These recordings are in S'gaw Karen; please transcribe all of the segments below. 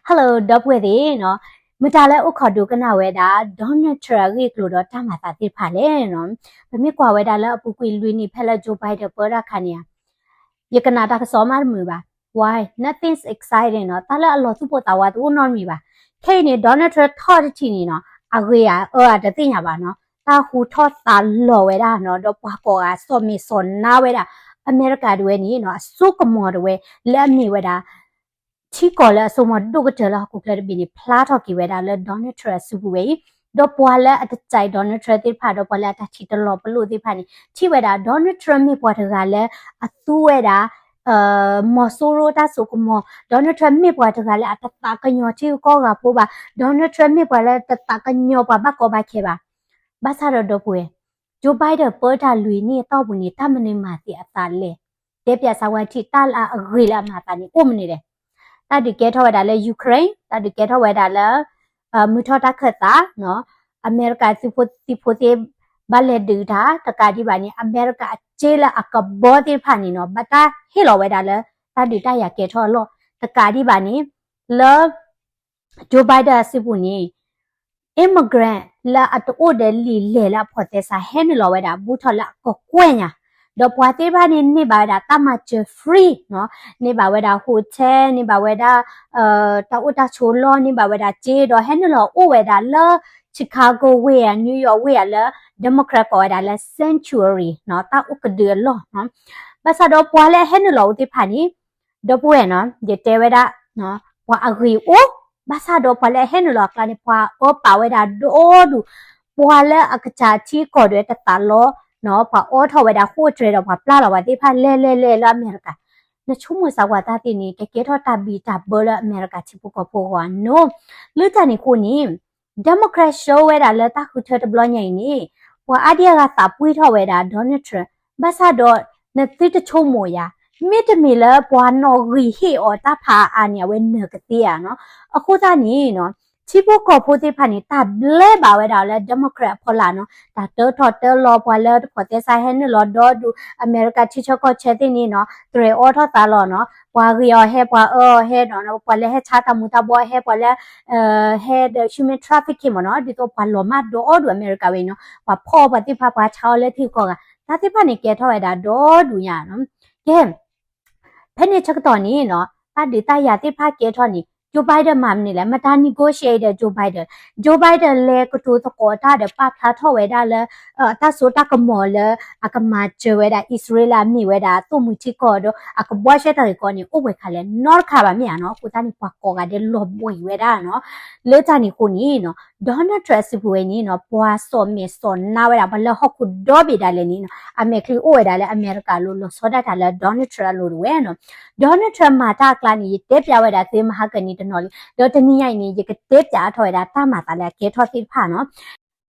Hello ဒီပုၢ်ဝဲၢ်သ့ၣ်နီၤ, မတၤလၢအိၣ်ခိးဒိကနၣ်ဝဲဒၣ် Donald Trump အဂ့ၢ်အကျိၤဒီးတၢ်မၤသးသ့ၣ်တဖၣ်လဲၣ်နီၤ. ပမ့ၢ်ကွၢ်ဝဲဒၣ်လၢအပူၤကွံာ်လွံၢ်နံၣ်ဖဲလၢ Joe Biden ပၢတၢ်ခါန့ၣ်ဧါ, ယကနၣ်တၢ်ကစီၣ်မးတမုာ်ဘၣ်. Why? Nothing's exciting နီၤ. တၢ်လၢအလီၤသူၣ်ပိၢ်သးဝးတအိၣ်နီတမံၤဘၣ်. ခဲအံၤန့ၣ် Donald Trump ထီၣ်တထံၣ်န့ၣ်နီၤ, အဂ့ၤဧါအၢဧါတသ့ၣ်ညါဘၣ်နီၤ. တၢ်ဟူထီၣ်သးလီၤဝဲဒၣ်နီၤ, ဒီးပှၤကိးဂၤစိာ်မ့ၢ်စိာ်နါဝဲဒၣ် အမဲရကၤတဝဲန့ၣ်နီၤ, အစိကမီၤတဝဲ လၢအမ့ၢ်ဝဲဒၣ် ထံကီၢ်လၢအစိကမီၤဒိၣ်ကတၢၢ်လၢဟီၣ်ခိၣ်ချၢတဘ့ၣ်န့ၣ် ဖျါထီၣ်က့ၤဝဲဒၣ်လၢ Donald Trump အစုပူၤဝဲအံၤ, ဒီးပှၤလၢအတကြိုက် Donald Trump သ့ၣ်တဖၣ် ဒီးပှၤလၢအတၢ်ထံၣ်တလီၤပလိာ်သ့ၣ်တဖၣ်န့ၣ် ထံၣ်ဝဲဒၣ် Donald Trump မ့ၢ်ပှၤတဂၤလၢအသူဝဲဒၣ် မီၤစိရိၤတၢ်စိကမီၤ, Donald Trump မ့ၢ်ပှၤတဂၤလၢအတသးကညီၤထံဂုၤကီၢ်ဂၤဖိဘၣ်, Donald Trump မ့ၢ်ပှၤလၢတသးကညီၤပှၤဘၣ်ကီဘၣ်ခဲဘၣ်. ဘၣ်ဆၣ်ဒီးဒီပုၢ်ဝဲၢ်, Joe Biden ပၢတၢ်လွံၢ်နံၣ်အတီၢ်ပူၤန့ၣ် တၢ်မနုၤမၤသ့အသးလဲၣ်. တဲပၠးစၢၤဝဲထံၣ် တၢ်လၢအဂ့ၤလၢအမၤအသးန့ၣ် အိၣ်မနုၤလဲၣ်. တၢ်ဒုးကဲထီၣ်ဝဲဒၣ်လၢ Ukraine, တၢ်ဒုးကဲထီၣ်ဝဲဒၣ်လၢ မုၢ်ထီၣ်တၢ်ခၢၣ်သး, အမဲရကၤသုးဖိသံၣ်ဖိသ့ၣ် ဘၣ်လဲၤဒုးတၢ်, တကးဒံးဘၣ်န့ၣ် အမဲရကၤအစ့လၢအကဘီသ့ၣ်တဖၣ်န့ၣ်နီၤ, ဘၣ်တၢ်ဟ့ၣ်လီၤဝဲဒၣ်လၢ တၢ်ဒုးတၢ်ယၤကဲထီၣ်အလီၢ်, တကးဒံးဘၣ်န့ၣ် လၢ Joe Biden အစုပူၤန့ၣ် immigrant လၢအတအိၣ်ဒီးလံာ်လဲၢ်လၢအဖိးသဲစး ဟဲနုာ်လီၤဝဲဒၣ် ဘူးထီၣ်လၢအကကွဲၢ်ညါ, ဒီးပှၤသ့ၣ်တဖၣ်န့ၣ် န့ၢ်ဘၣ်ဝဲဒၣ်တၢ်မၤစၢၤ free နီၤ, န့ၢ်ဘၣ်ဝဲဒၣ် hotel, န့ၢ်ဘၣ်ဝဲဒၣ် တၢ်အိၣ်တၢ်ဆိးလီၢ်, န့ၢ်ဘၣ်ဝဲဒၣ်စ့, ဒီးဟဲနုာ်လီၤအိၣ်ဝဲဒၣ်လၢ Chicago ဝ့ၢ်ဧါ, New York ဝ့ၢ်ဧါ လၢ Democrat ကိးဝဲဒၣ်လၢ sanctuary နီၤ, တၢ်အိၣ်ကဒုအလီၢ်နီၤ. ဘၣ်ဆၣ်ဒီးပှၤလၢအဟဲနုာ်လီၤအိၣ်သ့ၣ်တဖၣ်န့ၣ် ဒီပုၢ်ဝဲၢ်နီၤ, ယတဲဝဲဒၣ် ပှၤအဂ့ၤအိၣ်, ဘၣ်ဆၣ်ဒီးပှၤလၢအဟဲနုာ်လီၤအကျါန့ၣ် ပှၤအၢပာ်ဝဲဒၣ်ဒီဒူၣ်, ပှၤလၢအကစၢ်ထံကီၢ်ဒီးတသးလီ, ပှၤအိးထီၣ်ဝဲဒၣ်ဃိာ်တြဲၤဒီးပှၤပျၢ်လီၤပှၤသ့ၣ်တဖၣ်လဲၤလဲၤလဲၤလၢအမဲရကၤ, နဆိကမိၣ်စၢ်ကွၢ်တၢ်သ့ၣ်န့ၣ် ကကဲထီၣ်တၢ်ဘံၣ်တၢ်ဘၢလၢအမဲရကၤထံဖိကီၢ်ဖိအဂီၢ်နီၤ. လၢတၢ်န့ၣ်အဃိန့ၣ် Democrat ဆှၢဝဲဒၣ်လၢတၢ်ဃုထၢတဘျီညါအံၤန့ၣ် ပှၤအါဒံအါဂၤသးပှံၢ်ထီၣ်ဝဲဒၣ် Donald Trump, ဘၣ်ဆၣ်ဒီး နသုတဆိကမိၣ်ယၤ, မ့တမ့ၢ်လၢပှၤနီၣ်ဂံၢ်ဟ့ၣ်အီၤတၢ်ဖးအါန့ၣ် အဝဲနၢၤကသ့ဧါနီၤ. အဃိသတးန့ၣ်နီၤ, ထံဖိကီၢ်ဖိသ့ၣ်တဖၣ်န့ၣ် တၢ်ဘျဲဘၣ်ဝဲဒၣ်လၢ Democrat အဖီလာ်နီၤ, တၢ်တၢထီၣ်တၢလီၤ ပှၤလၢတဖိးသဲစးဟဲနုာ်လီၤဒီဒူၣ် အမဲရကၤထံဆၢကီၢ်ဆၢသ့ၣ်န့ၣ်နီၤ, တြဲၤအိးထီၣ်သးလီၤနီၤ, ပှၤဂ့ၤအီၤဟဲ ပှၤအၢအီၤဟဲနီၤ, ပှၤလၢဟဲဆါတၢ်မူၤတၢ်ဘှီဟဲ ပှၤလၢ ဟဲဒီး human trafficking မ့ၢ်နီၤ, ဒ်သိးပှၤလီၤမၢ်ဒီဒူၣ်အမဲရကၤဝဲအံၤနီၤ, ပှၤဖီၣ်အီၤပှၤသ့ၣ်တဖၣ် ပှၤဆါအီၤလၢထံဂုၤကီၢ်ဂၤ, တၢ်သ့ၣ်တဖၣ်န့ၣ်ကဲထီၣ်ဝဲဒၣ်ဒီဒူၣ်ညါနီၤ. ကဲ ဖဲန့ၣ်ဆၢကတီၢ်န့ၣ်နီၤ, တၢ်ဒုးတၢ်ယၤသ့ၣ်တဖၣ်ကဲထီၣ်န့ၣ် Joe Biden မၤမနုၤလဲၣ်, မတၤ negotiate ဒီး Joe Biden, Joe Biden လဲၤကတိၤသကိးတၢ်ဒီးပာ်ဖျါထီၣ်ဝဲဒၣ်လၢ တၢ်စိတၢ်ကမီၤလၢ အကမၤစၢၤဝဲဒၣ် အံၣ်စရ့လး အမ့ၢ်ဝဲဒၣ်သိၣ်မှံထံကီၢ်ဒီး အကဘှီရှဲတၢ်ဂ့ၢ်ကီန့ၣ် အိၣ်ဝဲခါလဲၣ် နီတခါဘၣ်မ့ၢ်ဧါနီၤ. အဃိသတးန့ၣ် ပှၤကိးဂၤဒဲးလီၤဘှံးဝဲဒၣ်နီၤ. လၢတၢ်န့ၣ်အဃိန့ၣ်နီၤ, Donald Trump အစုပူၤဝဲန့ၣ်နီၤ, ပှၤစိာ်မဲာ်စိာ်နါဝဲဒၣ် ပှၤလၢဟီၣ်ခိၣ်ဒီဘ့ၣ်ဒၣ်လဲာ်န့ၣ်နီၤ, အမဲာ်ချံအိၣ်ဝဲဒၣ်လၢအမဲရကၤအလိၤ လီၤဆီဒၣ်တၢ်လၢ Donald Trump အလိၤတဝဲနီၤ. Donald Trump မၤတၢ်အကျါန့ၣ် ယတဲပၠးဝဲဒၣ်သုမဟါကနံၤတနီၤလံ, ဒီးတနံၤညါအံၤန့ၣ် ယကတဲပၠးအါထီၣ်ဝဲဒၣ်တၢ်မၤသးလၢအကဲထီၣ်သ့ၣ်တဖၣ်နီၤ.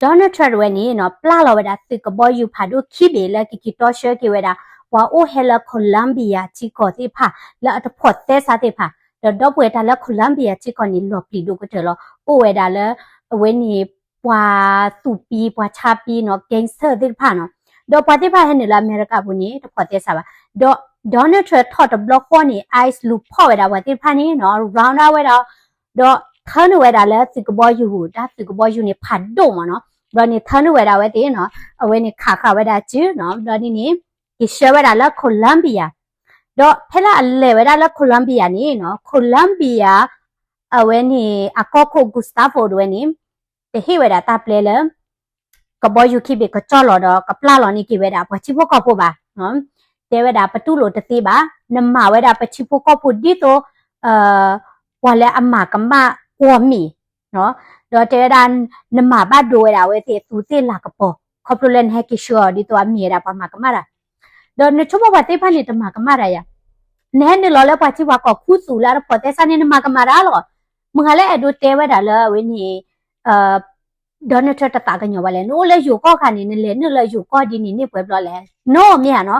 Donald Trump တဝဲန့ၣ်နီၤ, ပျၢ်လီၤဝဲဒၣ်သုးကဘီယူၤဖးဒိၣ်ခံဘ့ၣ်လၢကက့ၤတီဆှၢက့ၤဝဲဒၣ် ပှၤအိၣ်ဟဲလၢ Colombia ထံကီၢ်သ့ၣ်တဖၣ် လၢအတဖိးသဲစးသ့ၣ်တဖၣ်, ဒီးဒီပုၢ်ဝဲၢ်တၢ်လၢ Colombia ထံကီၢ်န့ၣ် လီၤပျံၤဒိၣ်ကတၢၢ်လီၤ. အိၣ်ဝဲဒၣ်လၢ အဝဲန့ၣ် ပှၤသူၣ်ပံၤ ပှၤဆါပံၤနီၤ, gangster သ့ၣ်တဖၣ်နီၤ. ဒီးပှၤသ့ၣ်တဖၣ်ဟဲနုာ်လၢအမဲရကၤပူၤန့ၣ် တဖိးသဲစးဘၣ်. ဒီး Donald Trump ထီၣ်တဘျီဃီန့ၣ် ICE လူၤဖီၣ်ဝဲဒၣ်ပှၤသ့ၣ်တဖၣ်န့ၣ်နီၤ, round up ဝဲဒၣ် ဒီးထၢနုာ်ဝဲဒၣ်လၢသုးကဘီယူၤပူၤ, တၢ်သုးကဘီယူၤန့ၣ်ဖးဒိၣ်မ့ၢ်နီၤ, ဘျီန့ၣ်ထၢနုာ်ဝဲဒၣ်ဝဲသ့ၣ်နီၤ, အဝဲန့ၣ်ခးဃာ်ဝဲဒၣ်စုနီၤ, ဘျီန့ၣ်န့ၣ် က့ၤဆှၢဝဲဒၣ်လၢ Colombia, ဒီးဖဲလၢအလဲၤဝဲဒၣ်လၢ Colombia န့ၣ်နီၤ, Colombia အဝဲန့ၣ် အကီၢ်ခိၣ် Gustavo တဝဲန့ၣ် တဟ့ၣ်ဝဲဒၣ်တၢ်ပျဲလၢ ကဘီယူၤခံဘ့ၣ်ကကၠီၣ်လီၤဒီး ကပျၢ်လီၤန့ၢ်က့ၤဝဲဒၣ် ပှၤထံဖိကီၢ်ဖိဘၣ်. တဲဝဲဒၣ်ပတူၢ်လိာ်တသ့ဘၣ်, နမၤဝဲဒၣ်ပထံဖိကီၢ်ဖိဒ်သိး ပှၤလၢအမၤကမၣ်ကွီၢ်မ့ၢ်, ဒီးတဲဝဲဒၣ် နမၤဘၣ်ဒိဝဲဒၣ်အဝဲသ့ၣ်အသူးသ့ၣ်လၤကပီၤ, ခီဖျိလၢနဟဲက့ၤဆှၢအီၤဒ်သိးအမ့ၢ်ဝဲဒၣ်ပှၤမၤကမၣ်တၢ်, ဒီးနဆိကမိၣ်ပှၤသ့ၣ်တဖၣ်န့ၣ် တမၤကမၣ်တၢ်ယၤ, နဟဲနုာ်လီၤလၢပှၤထံပှၤကီၢ်ခူသူၣ်လၢအတဖိးသဲစးန့ၣ် နမၤကမၣ်တၢ်လီၤ. မုၢ်ဂၤလၢအဲၣ်ဒိးတဲဝဲဒၣ်လၢအဝဲန့ၣ် Donald Trump တသးကညီၤဘၣ်လဲၣ်, နအိၣ်လၢယိၤကီၢ်ခါန့ၣ် နလဲၤနုာ်လၢယိၤကီၢ်ဒ်န့ၣ်န့ၢ်ပှဲၤဘျီလဲၣ်, နီၢ်မ့ၢ်ဧါနီၤ.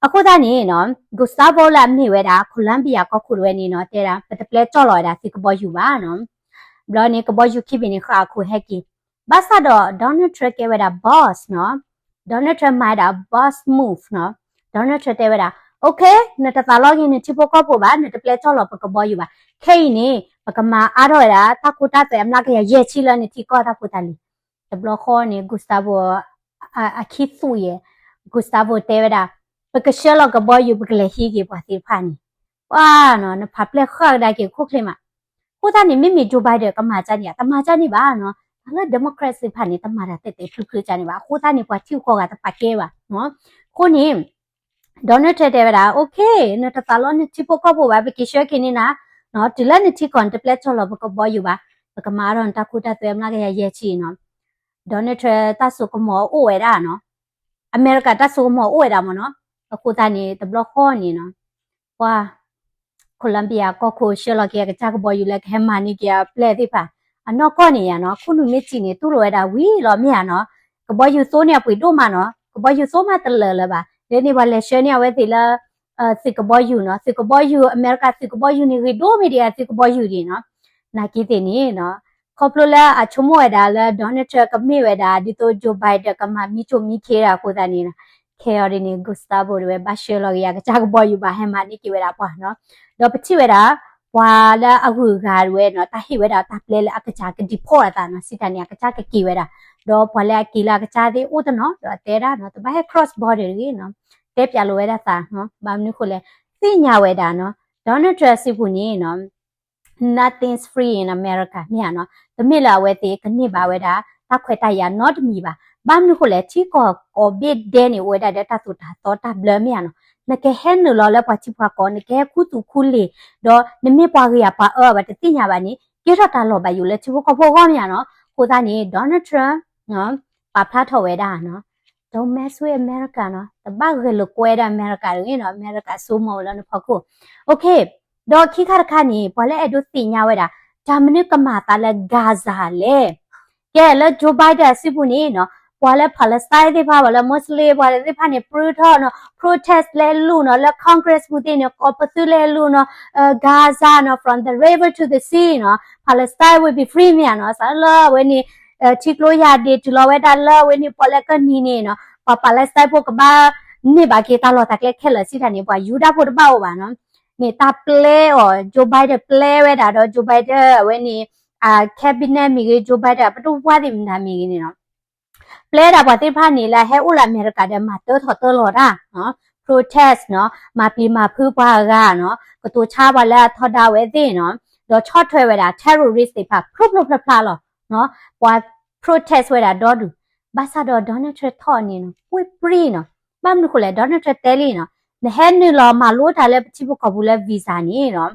အဃိသတးန့ၣ်နီၤ Gustavo လၢအမ့ၢ်ဝဲဒၣ် Colombia ကီၢ်ခိၣ်တဝဲန့ၣ်နီၤ တဲဒၣ် ပတပျဲကၠီၣ်လီၤဝဲဒၣ်သုးကဘီယူၤဘၣ်နီၤ. ဘျီန့ၣ် ကဘီယူၤခံဘ့ၣ်န့ၣ် ဃၣ်အခိၣ်ဟဲက့ၤ, ဘၣ်ဆၣ်ဒီး Donald Trump ကဲဝဲဒၣ် boss နီၤ. Donald Trump မၤဝဲဒၣ် boss move နီၤ. Donald Trump တဲဝဲဒၣ် Okay, နတသးလီက့ၤနထံဖိကီၢ်ဖိဘၣ်, နတပျဲကၠီၣ်လီၤပကဘီယူၤဘၣ်. ခဲအံၤန့ၣ် ပကမၤအါထီၣ်ဝဲဒၣ် တၢ်ခိတၢ်သွဲအမျးကယၤယဲၢ်ဆံလၢနထံကီၢ်တၢ်ဖိတၢ်လံၤ. တဘျီဃီန့ၣ် Gustavo အခံသူၣ်ယဲၢ်, Gustavo တဲဝဲဒၣ်, ပကဆှၢလီၤကဘီယူၤ ပကလဲၤဟံးက့ၤပှၤသ့ၣ်တဖၣ်န့ၣ်, ပှၤနီၤ နဖးပျဲၢ်ဃၣ်ကဒါက့ၤခိၣ်ချ့မး. အဃိသတးန့ၣ် မ့မ့ၢ် Joe Biden ကမၤကၢ်န့ၣ် တမၤကၢ်န့ၣ်ဘၣ်နီၤ. တၢ်လၢ Democrat သ့ၣ်တဖၣ်န့ၣ် တမၤတၢ်တဲာ်တဲာ်ဖျုးဖျုးကၢ်န့ၣ်ဘၣ်. အဃိသတးန့ၣ် ပှၤထံဂုၤကီၢ်ဂၤတပာ်ကဲဘၣ်. အဃိန့ၣ် Donald Trump တဲဝဲဒၣ်, Okay, နတသးလီနထံဖိကီၢ်ဖိဘၣ်, ပက့ၤဆှၢက့ၤန့ၢ်နၤ, တုၤလၢနထံကီၢ် နတပျဲကၠီၣ်လီၤပကဘီယူၤဘၣ်, ပကမၤအါထီၣ်နတၢ်ခိတၢ်သွဲအမျးကယၤယဲၢ်ဆံနီၤ. Donald Trump တၢ်စိကမီၤအိၣ်ဝဲဒၣ်နီၤ, အမဲရကၤတၢ်စိကမီၤအိၣ်ဝဲဒၣ်မ့ၢ်နီၤ. အဃိသတးန့ၣ် တဘျီဃီန့ၣ်နီၤ ပှၤ Colombia ကီၢ်ခိၣ်ဆှၢလီၤက့ၤအကစၢ်ကဘီယူၤလၢကဟဲမၤန့ၢ်က့ၤအပျဲၢ်သ့ၣ်တဖၣ်, အနီၢ်ကီၢ်န့ၣ်ယါနီၤ, ခိၣ်နူာ်မ့ၢ်စံးန့ၣ် တူၢ်လိာ်ဝဲဒၣ်ဝံၤလီၤမ့ၢ်ဧါနီၤ. ကဘီယူၤသိန့ၣ်အပှ့ၤဒိၣ်မးနီၤ, ကဘီယူၤသိမးတလၢာ်လၢၤဘၣ်. လၢန့ၣ်ပှၤလဲၤဆှၢန့ၢ်အဝဲသ့ၣ်လၢ သုးကဘီယူၤနီၤ, သုးကဘီယူၤ အမဲရကၤသုးကဘီယူၤန့ၣ် ဂ့ၤဒိၣ်မ့ၢ်ဒံးအသုးကဘီယူၤဒံးနီၤ. နာ်က့သ့ၣ်န့ၣ်နီၤ ခီဖျိလၢအဆိကမိၣ်ဝဲဒၣ်လၢ Donald Trump ကမ့ၢ်ဝဲဒၣ်ဒ်သိး Joe Biden ကမၤမံဆိးမံခ့ဒၣ်အဃိသတးန့ၣ်နီၤ, ခဲအံၤဒ်န့ၣ် Gustavo တဝဲဘၣ်ဆှၢလီၤက့ၤအကစၢ်ကဘီယူၤဘၣ် ဟဲမၤန့ၢ်က့ၤဝဲဒၣ်ပှၤနီၤ. ဒီးပထံၣ်ဝဲဒၣ် ပှၤလၢအဂုၤအဂၤတဝဲနီၤ တၢ်ဟ့ၣ်ဝဲဒၣ်တၢ်ပျဲလၢအကစၢ်က deport အသးနီၤ, စံးတၢ်န့ၣ် အကစၢ်ကက့ၤဝဲဒၣ်, ဒီးပှၤလၢအက့ၤလၢအကစၢ်သ့ၣ်အိၣ်တနီၤ ဒီးတဲဒၣ်နီၤ တဘၣ်ဟဲ cross border တဂ့ၤနီၤ, တဲပၠးလိာ်ဝဲဒၣ်သးနီၤ. ဘၣ်မနုၤဃိလဲၣ် သ့ၣ်ညါဝဲဒၣ်နီၤ Donald Trump အစုပူၤန့ၣ်နီၤ nothing's free in America မ့ၢ်ဧါနီၤ, တမ့ၢ်လၢအဝဲသ့ၣ်ကန့ၢ်ဘၣ်ဝဲဒၣ် တၢ်ခွဲးတၢ်ယာ်နီတမံၤဘၣ်. ဘၣ်မနုၤဃိလဲၣ် ထံကီၢ်ကိးဘ့ၣ်ဒဲးန့ၣ် အိၣ်ဝဲဒၣ်ဒီးတၢ်သိၣ်တၢ်သီတၢ်ဘျၢမ့ၢ်ဧါနီၤ, နကဟဲနုာ်လီၤလၢပှၤထံပှၤကီၢ် နကဟဲခူသူၣ်ခူလ့ၤ, ဒီးနမ့ၢ်ပှၤဂ့ၤအပှၤအၢဘၣ်တသ့ၣ်ညါဘၣ်န့ၣ် ကဲထီၣ်တၢ်လီၤဘၣ်ယိၣ်လၢထံဖိကီၢ်ဖိအဂီၢ်မ့ၢ်ဧါနီၤ. အဃိသတးန့ၣ် Donald Trump ပာ်ဖျါထီၣ်ဝဲဒၣ်နီၤ Don't mess with America နီၤ, တဘၣ်ဂဲၤလိာ်ကွဲဒၣ်အမဲရကၤတဂ့ၤနီၤ, အမဲရကၤစိကမီၤအိၣ်လၢနဖီခိၣ်. Okay, ဒီးခံခါတခါန့ၣ် ပှၤလၢအဲၣ်ဒိးသ့ၣ်ညါဝဲဒၣ် တၢ်မနုၤကမၤအသးလၢ Gaza လဲၣ်. ကဲလၢ Joe Biden အစုပူၤန့ၣ်နီၤ ပှၤလၢ Palestine သ့ၣ်တဖၣ် ပှၤလၢ Muslim ပှၤသ့ၣ်တဖၣ်န့ၣ် ပြူထီၣ်နီၤ protest လဲၤလူၤနီၤ လၢ Congress ပူၤသ့ၣ်န့ၣ် ကိးပသူလဲၤလူၤနီၤ Gaza နီၤ from the river to the sea နီၤ Palestine will be free မ့ၢ်ဧါနီၤ, စးလၢအဝဲန့ၣ် ထံကျိယၢ်ဒ့တုၤလီၤဝဲဒၣ်လၢအဝဲန့ၣ် ပီၣ်လဲၣ်ကီၢ်နံၤန့ၣ်နီၤ ပှၤ Palestine ဖိကဘၣ်န့ၢ်ဘၣ်က့ၤတၢ်လီၢ်တၢ်ကျဲခဲလၢာ် စံးတၢ်န့ၣ် ပှၤယူဒၤဖိတဘၣ်အိၣ်ဘၣ်နီၤ. န့ၣ်တၢ်ပျဲအီၤ Joe Biden ပျဲဝဲဒၣ်ဒီး Joe Biden အဝဲန့ၣ် အ cabinet မ့ၢ်ဂ့ၤ Joe Biden အပဒိၣ်ပပှၢ်သ့ၣ်မတၤမ့ၢ်ဂ့ၤန့ၣ်နီၤ ပျဲဒၣ်ပှၤသ့ၣ်တဖၣ်န့ၣ် လၢဟဲအိၣ်လၢအမဲရကၤဒီး မၤတၢထီၣ်တၢလီၤတၢ်နီၤ protest နီၤ မၤပျံၤမၤဖုးပှၤအဂၤနီၤ ကတိၤဆါပှၤလၢအထီဒါဝဲသ့ၣ်နီၤ ဒီးဆီၣ်ထွဲဝဲဒၣ် terrorist သ့ၣ်တဖၣ် ဖျိဖျိဖျါဖျါလီၤနီၤ ပှၤ protest ဝဲဒၣ်ဒီဒူၣ် ဘၣ်ဆၣ်ဒီး Donald Trump ထီၣ်န့ၣ်နီၤ ကွ့ၢ်ပြံနီၤ ဘၣ်မနုၤဃိလဲၣ် Donald Trump တဲလံနီၤ နဟဲနုာ်လီၤမၤလိတၢ်လၢပထံပကီၢ်ပူၤလၢ visa န့ၣ်နီၤ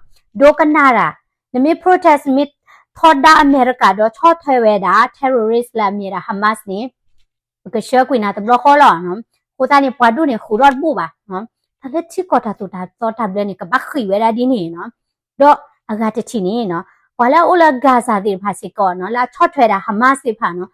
ဒိကနၣ်တၢ် နမ့ၢ် protest မ့ၢ်ထီဒါအမဲရကၤဒီးဆီၣ်ထွဲဝဲဒၣ် terrorist လၢအမ့ၢ်ဒၣ် Hamas န့ၣ် ပကဆှၢကွံာ်နၤတဘျီဃီလီၤနီၤ အဃိသတးန့ၣ် ပှၤဒိၣ်န့ၣ်ဃုာ်ထီၣ်တဘိၣ်ဘၣ်နီၤ တၢ်လၢထံကီၢ်တၢ်သိၣ်တၢ်သီတၢ်ဘျၢန့ၣ် ကဘၣ်ဃံးဝဲဒၣ်ဒ်န့ၣ်နီၤ ဒီးအဂၤတထံၣ်န့ၣ်နီၤ ပှၤလၢအအိၣ်လၢ Gaza သ့ၣ်တဖၣ်စ့ၢ်ကီးနီၤ လၢအဆီၣ်ထွဲဒၣ် Hamas သ့ၣ်တဖၣ်နီၤ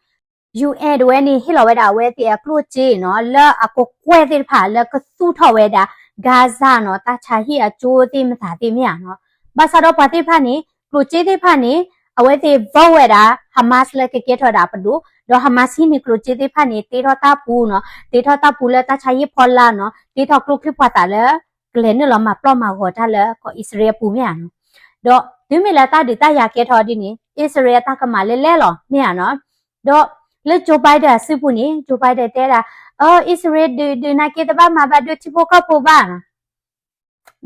ယူၢ်အဲၣ် တဝဲန့ၣ် ဟ့ၣ်လီၤဝဲဒၣ်အဝဲသ့ၣ်အကျိၣ်စ့နီၤ လၢအကကွဲၢ်သ့ၣ်တဖၣ်လၢကသူၣ်ထီၣ်ဝဲဒၣ် Gaza နီၤ တၢ်ဆါဟံၣ်အကၠိသ့ၣ်မတၤသ့ၣ်မ့ၢ်ဧါနီၤ ဘၣ်ဆၣ်ဒီးပှၤသ့ၣ်တဖၣ်န့ၣ် ကျိၣ်စ့သ့ၣ်တဖၣ်န့ၣ် အဝဲသ့ၣ် vote ဝဲဒၣ် Hamas လၢကကဲထီၣ်ဝဲဒၣ်အပဒိၣ် ဒီး Hamas ဟံးန့ၢ်ကျိၣ်စ့သ့ၣ်တဖၣ်န့ၣ် တ့ထီၣ်တၢ်ပူၤနီၤ တ့ထီၣ်တၢ်ပူၤလၢတၢ်ဆါဟံၣ်ဖီလာ်နီၤ တ့ထီၣ်ကျိချံမျိာ်သၣ်လၢ ကလဲၤနုာ်လီၤမၤပျီမၤဂီၤတၢ်လၢကီၢ်အံၣ်စရ့လးအပူၤမ့ၢ်ဧါနီၤ ဒီးတုၤမ့ၢ်လၢတၢ်ဒုးတၢ်ယၤကဲထီၣ်ဒ်န့ၣ် အံၣ်စရ့လးအတၢ်ကမၣ်လဲၢ်လဲၢ်လီၤ မ့ၢ်ဧါနီၤ ဒီးလၢ Joe Biden အစုပူၤန့ၣ် Joe Biden တဲဒၣ် အၢ အံၣ်စရ့လးဒုးဒုးနာ်က့ တဘၣ်မၤဘၣ်ဒိထံဖိကီၢ်ဖိဘၣ်နီၤ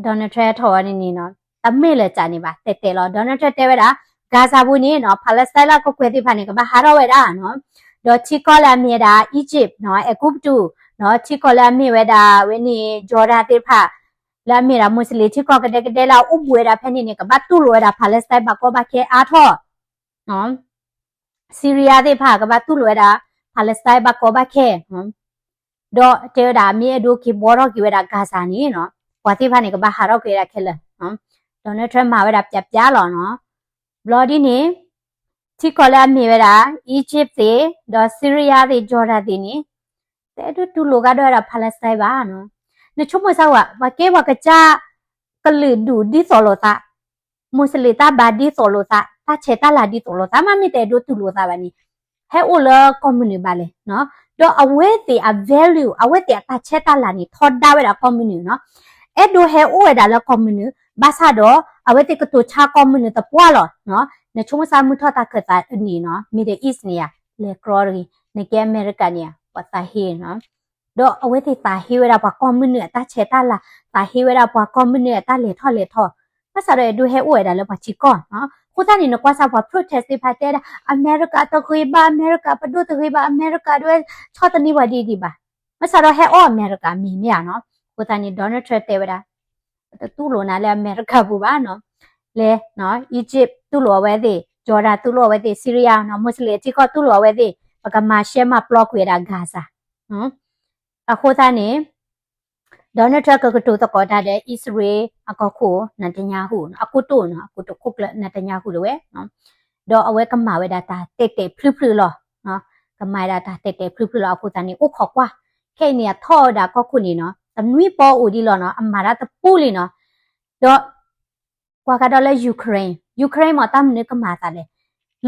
Donald Trump ထီၣ်ဝဲန့ၣ်နီၤ တမ့ၢ်လၢာ်ကန့ၣ်ဘၣ် တဲတဲလီၤ Donald Trump တဲဝဲဒၣ် Gaza ပူၤန့ၣ်နီၤ Palestine လၢအကကွဲၢ်သ့ၣ်တဖၣ်န့ၣ် ကဘၣ်ဟးထီၣ်ဝဲဒၣ်နီၤ ဒီးထံကီၢ်လၢအမ့ၢ်ဝဲဒၣ် Egypt နီၤ အဲၤကူပတူးနီၤ ထံကီၢ်လၢအမ့ၢ်ဝဲဒၣ်ဝဲန့ၣ် Jordan သ့ၣ်တဖၣ် လၢအမ့ၢ်ဒၣ် Muslim ထံကီၢ်ကဒဲကဒဲလၢအအိၣ်ဘူးဝဲဒၣ်ဖဲန့ၣ်န့ၣ် ကဘၣ်တူၢ်လိာ်ဝဲဒၣ် Palestine ဘၣ်ကီဘၣ်ခဲအါထီၣ် Syria သ့ၣ်တဖၣ် ကဘၣ်တူၢ်လိာ်ဝဲဒၣ် Palestine ဘၣ်ကီဘၣ်ခဲ ဒီးတဲဝဲဒၣ် မ့ၢ်အဲၣ်ဒိးက့ၤဘှီထီၣ်က့ၤဝဲဒၣ် Gaza န့ၣ်နီၤ ပှၤသ့ၣ်တဖၣ်န့ၣ် ကဘၣ်ဟးထီၣ်က့ၤဝဲဒၣ်ခဲလၢာ် Donald Trump မၤဝဲဒၣ်ပျးပျးလီၤနီၤ ဘျီဒ်န့ၣ် ထံကီၢ်လၢအမ့ၢ်ဝဲဒၣ် Egypt သ့ၣ် ဒီး Syria သ့ၣ် Jordan သ့ၣ်န့ၣ် တအဲၣ်ဒိးတူၢ်လိာ်ကဒီးဝဲဒၣ် Palestine ဘၣ်နီၤ နဆိကမိၣ်စၢ်ဝဲ ပှၤကဲပှၤကစၢ်ကလုာ်ဒူၣ်ဒ်သိးလိာ်သး Muslim တၢ်ဘါဒ်သိးလိာ်သး တၢ်ဆဲးတၢ်လၤဒ်သိးလိာ်သး မ့မ့ၢ်တအဲၣ်ဒိးတူၢ်လိာ်သးဘၣ်န့ၣ် ဟဲအိၣ်လၢကီၢ်မနုၤဘၣ်လဲၣ်နီၤ ဒီးအဝဲသ့ၣ်အ value အဝဲသ့ၣ်အတၢ်ဆဲးတၢ်လၤန့ၣ် ထီဒါဝဲဒၣ်ကီၢ်မနုၤနီၤ အဲၣ်ဒိးဟဲအိၣ်ဝဲဒၣ်လၢကီၢ်မုၢ်နုာ် ဘၣ်ဆၣ်ဒီး အဝဲသ့ၣ်ကတိၤဆါကီၢ်မုၢ်နုာ်သပှၢ်လီၤ. နဆိကမိၣ်ဆၢမုၢ်ထီၣ်တၢ်ခၢၣ်သးန့ၣ်နီၤ Middle East န့ၣ်ယါ လဲၤကြီတဂ့ၤ နကဲအမဲရကၤန့ၣ်ယါ ပှၤသးဟ့နီၤ ဒီးအဝဲသ့ၣ်သးဟ့ဝဲဒၣ်ပှၤကီၢ်မုၢ်နုာ်အတၢ်ဆဲးတၢ်လၤ သးဟ့ဝဲဒၣ်ပှၤကီၢ်မုၢ်နုာ်အတၢ်လဲၤထီၣ်လဲၤထီ, ဘၣ်ဆၣ်ဒီးအဲၣ်ဒိးဟဲအိၣ်ဝဲဒၣ်လၢပှၤထံကီၢ်နီၤ. အဃိသတးန့ၣ် နကွၢ်စၢ်ပှၤ protest သ့ၣ်တဖၣ်တဲဒၣ် အမဲရကၤတဂ့ၤဘၣ် အမဲရကၤပဒိၣ်တဂ့ၤဘၣ် အမဲရကၤဒ်ဝဲဆီၣ်သနံးပှၤဒ်ဒံးဘၣ်. ဘၣ်ဆၣ်ဒီးဟဲအီၣ်အမဲရကၤမ့ၢ်မ့ၢ်ဧါနီၤ. အဃိသတးန့ၣ် Donald Trump တဲဝဲဒၣ် ပတတူၢ်လိာ်နၤလၢအမဲရကၤပူၤဘၣ်နီၤ. လၢ Egypt တူၢ်လိာ်အဝဲသ့ၣ်, Jordan တူၢ်လိာ်အဝဲသ့ၣ်, Syria နီၤ Muslim ထံကီၢ်တူၢ်လိာ်အဝဲသ့ၣ်, ပကမၤရှဲမၤပျီကွံာ်ဝဲဒၣ် Gaza. အဃိသတးန့ၣ် Donald Trump ကကတိၤသကိးတၢ်ဒီး အံၣ်စရ့လးအကီၢ်ခိၣ် Netanyahu နီၤ အကိတိာ်နီၤ အကိတိာ်ခိၣ်ကျၢၢ် Netanyahu တဝဲ, ဒီးအဝဲကမၤဝဲဒၣ်တၢ်တဲာ်တဲာ်ဖျုဖျုလီၤ. ကမၤဝဲဒၣ်တၢ်တဲာ်တဲာ်ဖျုဖျုလီၤ အဃိသတးန့ၣ် အိၣ်ခိးကွၢ် ခဲအံၤန့ၣ် အထီၣ်ဝဲဒၣ်ကီၢ်ခိၣ်န့ၣ်နီၤ တနွံပီအိၣ်ဒံးလီၤနီၤ အမၤတၢ်တပူၤလံနီၤ. ဒီး ကွၢ်ကဒီးလၢ Ukraine, Ukraine မ့ၢ်တၢ်မနုၤကမၤသးလဲၣ်.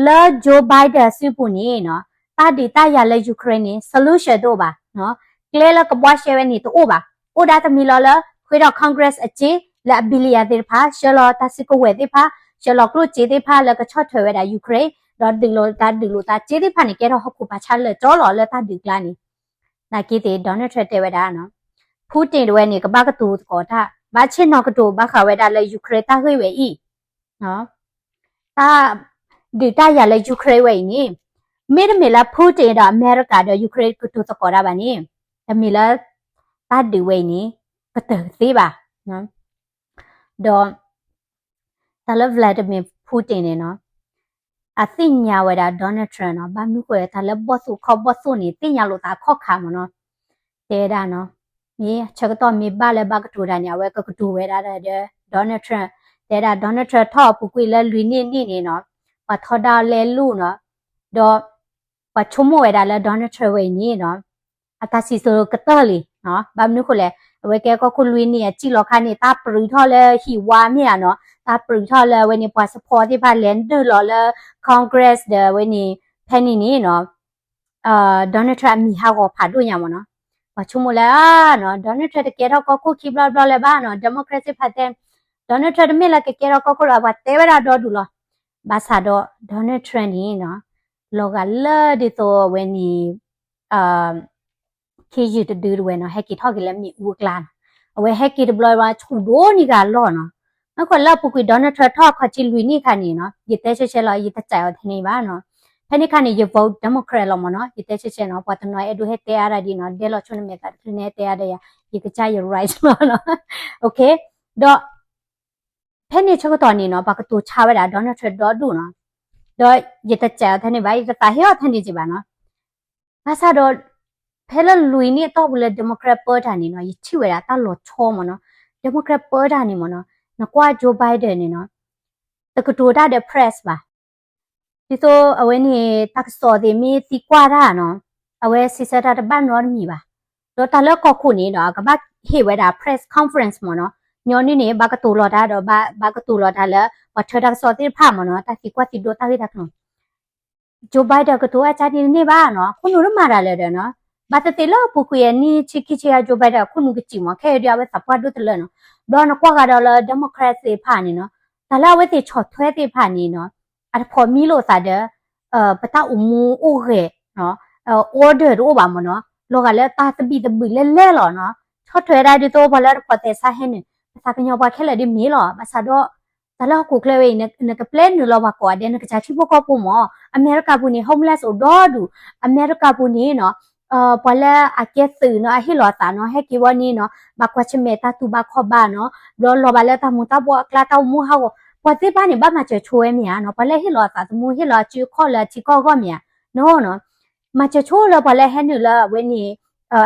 လၢ Joe Biden စုပူၤန့ၣ်နီၤ တၢ်ဒုးတၢ်ယၤလၢ Ukraine န့ၣ် solution တအိၣ်ဘၣ်. ကျဲလၢကဘှါရှဲဝဲန့ၣ်တအိၣ်ဘၣ်. အိၣ်ဒၣ်တမံၤလီၤလၢ ဃ့ထီၣ် Congress အစ့ လၢအ billion သ့ၣ်တဖၣ် ဆှၢလီၤတၢ်စုကဝဲၤသ့ၣ်တဖၣ် ဆှၢလီၤကျိၣ်စ့သ့ၣ်တဖၣ်လၢကဆီၣ်ထွဲဝဲဒၣ် Ukraine ဒီးဒုးလိာ်တၢ်ဒုးလိာ်တၢ်စ့သ့ၣ်တဖၣ်န့ၣ် ကဲထီၣ်ဟီၣ်ခိၣ်ဖးဆါလၢာ်ကၠီလီၤလၢတၢ်ဒုးကျါန့ၣ် နာ်က့သ့ၣ် Donald Trump တဲဝဲဒၣ်နီၤ Putin တဝဲန့ၣ် ကဘၣ်ကတိၤသကိးတၢ် ဘၣ်ဆ့ၣ်နီၤကတိၤဘၣ်ဃးဝဲဒၣ်လၢ Ukraine တၢ်ဂ့ၢ်ဝဲအံၤ တၢ်ဒုးတၢ်ယၤလၢ Ukraine ဝဲအံၤန့ၣ် မ့တမ့ၢ်လၢ Putin ဒီးအမဲရကၤဒီး Ukraine ကတိၤသကိးတၢ်ဘၣ်န့ၣ် တမ့ၢ်လၢ တၢ်ဒုးဝဲအံၤန့ၣ် ကတၢၢ်ကသ့ဘၣ်. ဒီး တၢ်လၢ Vladimir Putin န့ၣ်နီၤ အသ့ၣ်ညါဝဲဒၣ် Donald Trump နီၤ ဘၣ်မနုၤဃိ တၢ်လၢဘီၣ်သိၣ်ခီၣ်ဘီၣ်သိၣ်န့ၣ် သ့ၣ်ညါလိာ်သးအခီၣ်ခါမ့ၢ်နီၤ တဲဒၣ်နီၤ မ့ၢ်ဆၢကတီၢ်မ့ၢ်ဘၣ်လၢဘၣ်ကတိၤတၢ်န့ၣ် အဝဲကကတိၤဝဲဒၣ်ဒီး Donald Trump တဲဒၣ် Donald Trump ထီၣ်အပူၤကွံာ်လၢလွံၢ်နံၣ်နံၣ်န့ၣ်နီၤ ပှၤထီဒါလဲလူနီၤ ဒီး ပှၤဆိကမိၣ်ဝဲဒၣ်လၢ Donald Trump ဝဲအံၤန့ၣ်နီၤ အတၢ်စံးစိၤကတၢၢ်လံနီၤ ဘၣ်မနုၤဃိလဲၣ် အဝဲကဲကီၢ်ခိၣ်လွံၢ်နံၣ်အစံၣ်လီၤခါန့ၣ် တၢ်ပြူးထီၣ်လၢဟံၣ်ဝါမ့ၢ်ဧါနီၤ တၢ်ပြူးထီၣ်လၢအဝဲန့ၣ် ပှၤ support သ့ၣ်တဖၣ်လဲၤနုာ်လီၤလၢ Congress ဒီးအဝဲန့ၣ် ဖဲန့ၣ်န့ၣ်နီၤ Donald Trump အမံၤဟးဂီၤဖးဒိၣ်ညါမ့ၢ်နီၤ ပှၤဆိကမိၣ်လၢနီၤ Donald Trump တကဲထီၣ်ကီၢ်ခိၣ်ခံဘျီတဘျီလၢၤဘၣ်နီၤ Democrat သ့ၣ်တဖၣ်တဲ Donald Trump တမ့ၢ်လၢကကဲထီၣ်ကီၢ်ခိၣ်လၢၤ ပှၤတဲဝဲဒၣ်ဒီဒူၣ်လီၤ ဘၣ်ဆၣ်ဒီး Donald Trump န့ၣ်နီၤ လီၤဂာ်လၢဒ်သိးအဝဲန့ၣ် ခ့ယုၢ်တဒုတဝဲနီၤ ဟဲက့ၤထီၣ်က့ၤလၢမ့ၣ်အူအကျါနီၤ အဝဲဟဲက့ၤတဘျီဘၣ် ဆူၣ်ဒိၣ်န့ၢ်ဂၤလီၢ်နီၤ မ့ၢ်ဃိလၢအပူၤကွံာ် Donald Trump ထီၣ်အခီၣ်ထံးလွံၢ်နံၣ်ခါန့ၣ်နီၤ ယတဲဆဲဆဲလီၤ ယတစံးအီၤထဲန့ၣ်ဘၣ်နီၤ ဖဲန့ၣ်ခါန့ၣ် ယ vote Democrat လီၤမ့ၢ်နီၤ ယတဲဆဲဆဲနီၤ ပှၤတနီၤအဲၣ်ဒိးဟဲတဲအါဒၣ်ဒ်နီၤ ဒဲလီၤဆိနမဲာ်သးတချုးန့ၣ်ဟဲတဲအါဒၣ်ယၤ ယကစၢ်ယ right လီၤနီၤ OK ဒီး ဖဲန့ၣ်ဆၢကတီၢ်န့ၣ်နီၤ ပှၤကတိၤဆါဝဲဒၣ် Donald Trump ဒီဒူၣ်နီၤ ဒီးယတစံးအီၤထဲန့ၣ်ဘၣ် ယတသးဟ့အီၤထဲန့ၣ်က့ဘၣ်နီၤ ဘၣ်ဆၣ်ဒီး ဖဲလၢလွံၢ်နံၣ်အတီၢ်ပူၤလၢ Democrat ပၢတၢ်န့ၣ်နီၤ ယထံၣ်ဝဲဒၣ်တၢ်လီၤဆီမ့ၢ်နီၤ Democrat ပၢတၢ်န့ၣ်မ့ၢ်နီၤ နကွၢ် Joe Biden န့ၣ်နီၤ တကတိၤတၢ်ဒီး press ဘၣ် ဒ်သိးအဝဲန့ၣ် တၢ်ကစီၣ်သ့ၣ်မ့ၢ်သံကွၢ်တၢ်နီၤ အဝဲစံးဆၢတၢ်တဘၣ်နီတမံၤဘၣ် ဒီးတၢ်လၢကီၢ်ခိၣ်န့ၣ်ဒီး အကဘၣ်ဟ့ၣ်ဝဲဒၣ် press conference မ့ၢ်နီၤ ညီနုၢ်န့ၣ် ဘၣ်ကတိၤလီၤတၢ်ဒီး ဘၣ်ကတိၤလီၤတၢ်လၢ ပှၤထၢတၢ်ကစီၣ်သ့ၣ်တဖၣ်မ့ၢ်နီၤ တၢ်သံကွၢ်သံဒိးတၢ်ဂ့ၢ်တၢ်ကျိၤ Joe Biden ကတိၤအါကၢန့ၣ်တန့ၢ်ဘၣ်နီၤ ခိၣ်နူာ်တမၤတၢ်လၢၤဒီးနီၤ ဘၣ်သ့ၣ်သ့ၣ်လၢအပူၤကွံာ်အနံၣ်ဆံခံဆံ Joe Biden အခိၣ်နူာ်ကစံၣ်မ့ၢ် ခဲအံၤဒ်အဝဲသးပှၢ်ဒိၣ်တလၢနီၤ ဘျီနကွၢ်ဂၤဒီးလၢ Democrat သ့ၣ်တဖၣ်န့ၣ်နီၤ တၢ်လၢအဝဲသ့ၣ်ဆီၣ်ထွဲသ့ၣ်တဖၣ်န့ၣ်နီၤ အတဖိးမံလိာ်သးဒီး ပတၢ်အိၣ်မူအိၣ်ဂဲၤ order တအိၣ်ဘၣ်မ့ၢ်နီၤ လီၤဂာ်လၢတၢ်သဘံၣ်သဘုၣ်လဲလဲလီၤနီၤ ဆီၣ်ထွဲဒၣ်ဒ်သိးပှၤလၢတဖိးသဲးဆါဟဲနုာ် ပသးကညီၤပှၤခဲလၢာ်ဒ်မ့ၢ်လီၤ ဘၣ်ဆၣ်ဒီး တၢ်လၢဟီၣ်ခိၣ်ချၢဝဲအံၤ နကပျဲနုာ်လီၤပှၤကိးဂၤဒဲး နကစၢ်ထံဖိကီၢ်ဖိမ့ၢ် အမဲရကၤပူၤန့ၣ် homeless အိၣ်ဒီဒူၣ် အမဲရကၤပူၤန့ၣ်နီၤ ပှၤလၢအကဲသုးနီၤ အဟ့ၣ်လီၤအသးနီၤ ဟဲက့ၤဝဲန့ၣ်နီၤ ဘၣ်ကွၢ်ဆၢၣ်မဲာ်တၢ်တူၢ်ဘၣ်ခီၣ်ဘၣ်နီၤ ဘျီလီၤဘၣ်လၢတၢ်မူၤတၢ်ဘှီးအကျါ တၢ်အိၣ်မူဟးဂီၤ ပှၤသ့ၣ်တဖၣ်န့ၣ် ဘၣ်မၤစၢၤဆိဝဲမ့ၢ်ဧါနီၤ ပှၤလၢဟ့ၣ်လီၤအသးသမူ ဟ့ၣ်လီၤအစုအခီၣ်လၢအထံကီၢ်အဂီၢ်မ့ၢ်ဧါ နီၤ မၤစၢၤဆိလၢပှၤလၢဟဲနုာ်လၢအဝဲန့ၣ်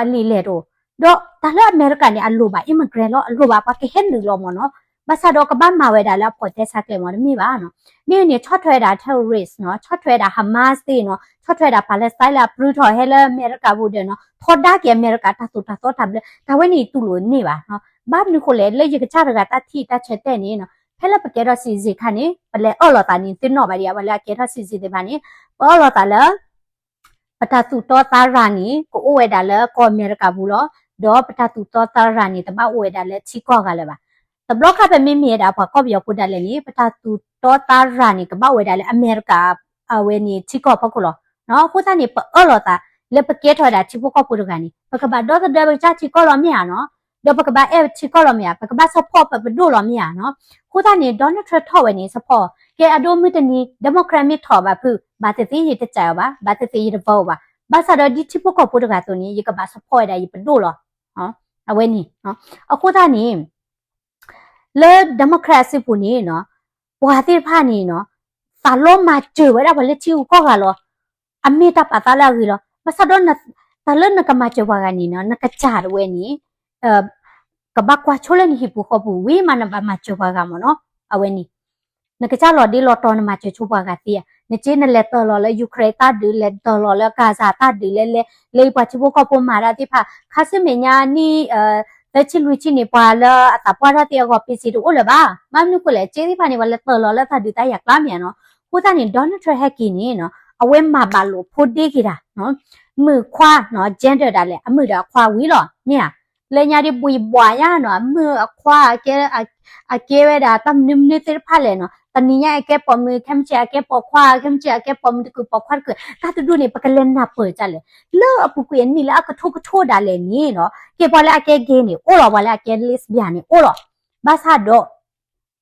အလံာ်လဲၢ်တအိၣ် ဒီးတၢ်လၢအမဲရကၤန့ၣ် အလိၣ်ဘၣ် immigrant လီၤ အလိၣ်ဘၣ် ပှၤကဟဲနုာ်လီၤမ့ၢ်နီၤ ဘၣ်ဆၣ်ဒီးကဘၣ်မၤဝဲဒၣ်လၢအဖိးသဲဆါကျဲမ့ၢ် တမ့ၢ်ဘၣ်နီၤ မ့ၢ်န့ၣ် ဆီၣ်ထွဲဒၣ် terrorist နီၤ ဆီၣ်ထွဲဒၣ် Hamas သ့ၣ်နီၤ ဆီၣ်ထွဲဒၣ် Palestine လၢအပြူထီၣ်ဟဲလၢအမဲရကၤပူၤဒီးနီၤ ထီဒါက့ၤအမဲရကၤတၢ်သိၣ်တၢ်သီတၢ်ဘျၢ တၢ်ဝဲန့ၣ်တူၢ်လိာ်န့ၢ်ဘၣ်နီၤ ဘၣ်မနုၤဃိလဲၣ် လၢယကစၢ်တဂၤတၢ်ထံၣ်တၢ်ဆၢတဲာ်န့ၣ်နီၤ ဖဲလၢပကဲထီၣ် citizen ခါန့ၣ် ပလဲၤအၢၣ်လီၤသးန့ၣ် သ့ၣ်နီၣ်ဘၣ်ဒံး ပှၤလၢအကဲထီၣ် citizen သ့ၣ်တဖၣ်န့ၣ် ပအၢၣ်လီၤသးလၢ ပတၢ်သူၣ်တီသးရၤန့ၣ် ကအိၣ်ဝဲဒၣ်လၢကီၢ်အမဲရကၤပူၤလီၤ. ဒီးပတၢ်သူၣ်တီသးရၤန့ၣ် တဘၣ်အိၣ်ဝဲဒၣ်လၢထံကီၢ်ဂၤလၢၤဘၣ်. တဘျီခါပမ့မ့ၢ်ဝဲဒၣ်ပှၤကီၢ်ပယီၤဖိဒၣ်လဲာ်န့ၣ် ပတၢ်သူၣ်တီသးရၤန့ၣ် ကဘၣ်အိၣ်ဝဲဒၣ်လၢအမဲရကၤ အဝဲန့ၣ်ထံကီၢ်ဖီခိၣ်လီၤ. အဃိသတးန့ၣ် ပအၢၣ်လီၤသးလၢပကဲထီၣ်ဝဲဒၣ်ထံဖိကီၢ်ဖိတဂၤန့ၣ် ပကဘၣ်ဒီသဒၢပကစၢ်ထံကီၢ်လီၤမ့ၢ်ဧါနီၤ. ဒီးပကဘၣ်အဲၣ်ထံကီၢ်လီၤမ့ၢ်ဧါ, ပကဘၣ် support ပပဒိၣ်လီၤမ့ၢ်ဧါနီၤ. အဃိသတးန့ၣ် Donald Trump ထီၣ်ဝဲန့ၣ် support ကဲအဒိမုၢ်တနံၤ Democrat မ့ၢ်ထီၣ်ဘၣ်ဖုး ဘၣ်သ့ၣ်သ့ၣ်ယတစဲးအီၤဘၣ်, ဘၣ်သ့ၣ်သ့ၣ်ယတ vote အီၤဘၣ်. ဘၣ်ဆၣ်ဒီးဒ်ထံဖိကီၢ်ဖိတဂၤအသိးန့ၣ် ယကဘၣ်supportဝဲဒၣ်ယပဒိၣ်လီၤ. အဝဲန့ၣ် အဃိသတးန့ၣ် လၢ Democrat အစုပူၤန့ၣ်နီၤ ပှၤသ့ၣ်တဖၣ်န့ၣ်နီၤ သးလီမၤစၢၤဝဲဒၣ်ပှၤလၢထံဂုၤကီၢ်ဂၤလီၤ. အမ့ၢ်တၢ်ပာ်သးလၢအဂ့ၤလီၤ. ဘၣ်ဆၣ်ဒီး တၢ်လၢနကမၤစၢၤပှၤဂၤန့ၣ်နီၤ နကစၢ်တဝဲန့ၣ် ကဘၣ်ကွၢ်ဆိလၢနဟံၣ်ပူၤဃီပူၤ ဝံၤမးနဘၣ်မၤစၢၤပှၤဂၤမ့ၢ်နီၤ. အဝဲန့ၣ် နကစၢ်လီၤဒ့လီၤတီၤနမၤစၢၤဆိပှၤဂၤသ့ဧါ. နက့နလဲၤတၢၢ်လီၤလၢ Ukraine တၢ်ဒုး လဲၤတၢၢ်လီၤလၢ Gaza တၢ်ဒုး လဲၤလဲၤ လၢယပှၤထံဖိကီၢ်ဖိမၤတၢ်သ့ၣ်တဖၣ် ခါဆူမဲာ်ညါနံၣ် သၢဆံလွံၢ်ဆံန့ၣ် ပှၤလၢအသးပှၢ်ထီၣ်သ့အဂီၢ် ပ့စ့တအိၣ်လၢၤဘၣ်. ဘၣ်မနုၤဃိလဲၣ် က့သ့ၣ်တဖၣ်န့ၣ် ပှၤလဲၤတၢၢ်လီၤလၢတၢ်ဒုးတၢ်ယၤကျါမ့ၢ်ဧါနီၤ. အဃိသတးန့ၣ် Donald Trump ဟဲက့ၤန့ၣ်နီၤ အဝဲမၤဘၣ်လိာ်ဖိဒ့က့ၤတၢ် မုၣ်ခွါနီၤ gender ဒၣ်လဲာ် အမုၣ်ဒီးအခွါဝံၤလီၤ မ့ၢ်ဧါ. လၢညါဒ်ဘှံးဘှီးညါနီၤ အမုၣ်အခွါ အကဲဝဲဒၣ်တၢ်မနုၤမနုၤသ့ၣ်တဖၣ်လဲၣ်နီၤ. တနံၤညါအကဲပိာ်မုၣ် ခဲမုၢ်ဆ့ၣ်အကဲပိာ်ခွါ ခဲမုၢ်ဆ့ၣ်အကဲပိာ်မုၣ်တကုာ်ပိာ်ခွါတကုာ် တၢ်တဒူၣ်န့ၣ် ပကလဲၤနၢ်ပၢၢ်ဒ်လဲၣ် လၢအပူၤကွံာ်အနံၣ်လၢအကထိကထိဒၣ်လဲာ်န့ၣ်နီၤ ကဲပှၤလၢအကဲ gay န့ၣ် အိၣ်လီၤ ပှၤလၢအကဲ lesbian န့ၣ် အိၣ်လီၤ. ဘၣ်ဆၣ်ဒီး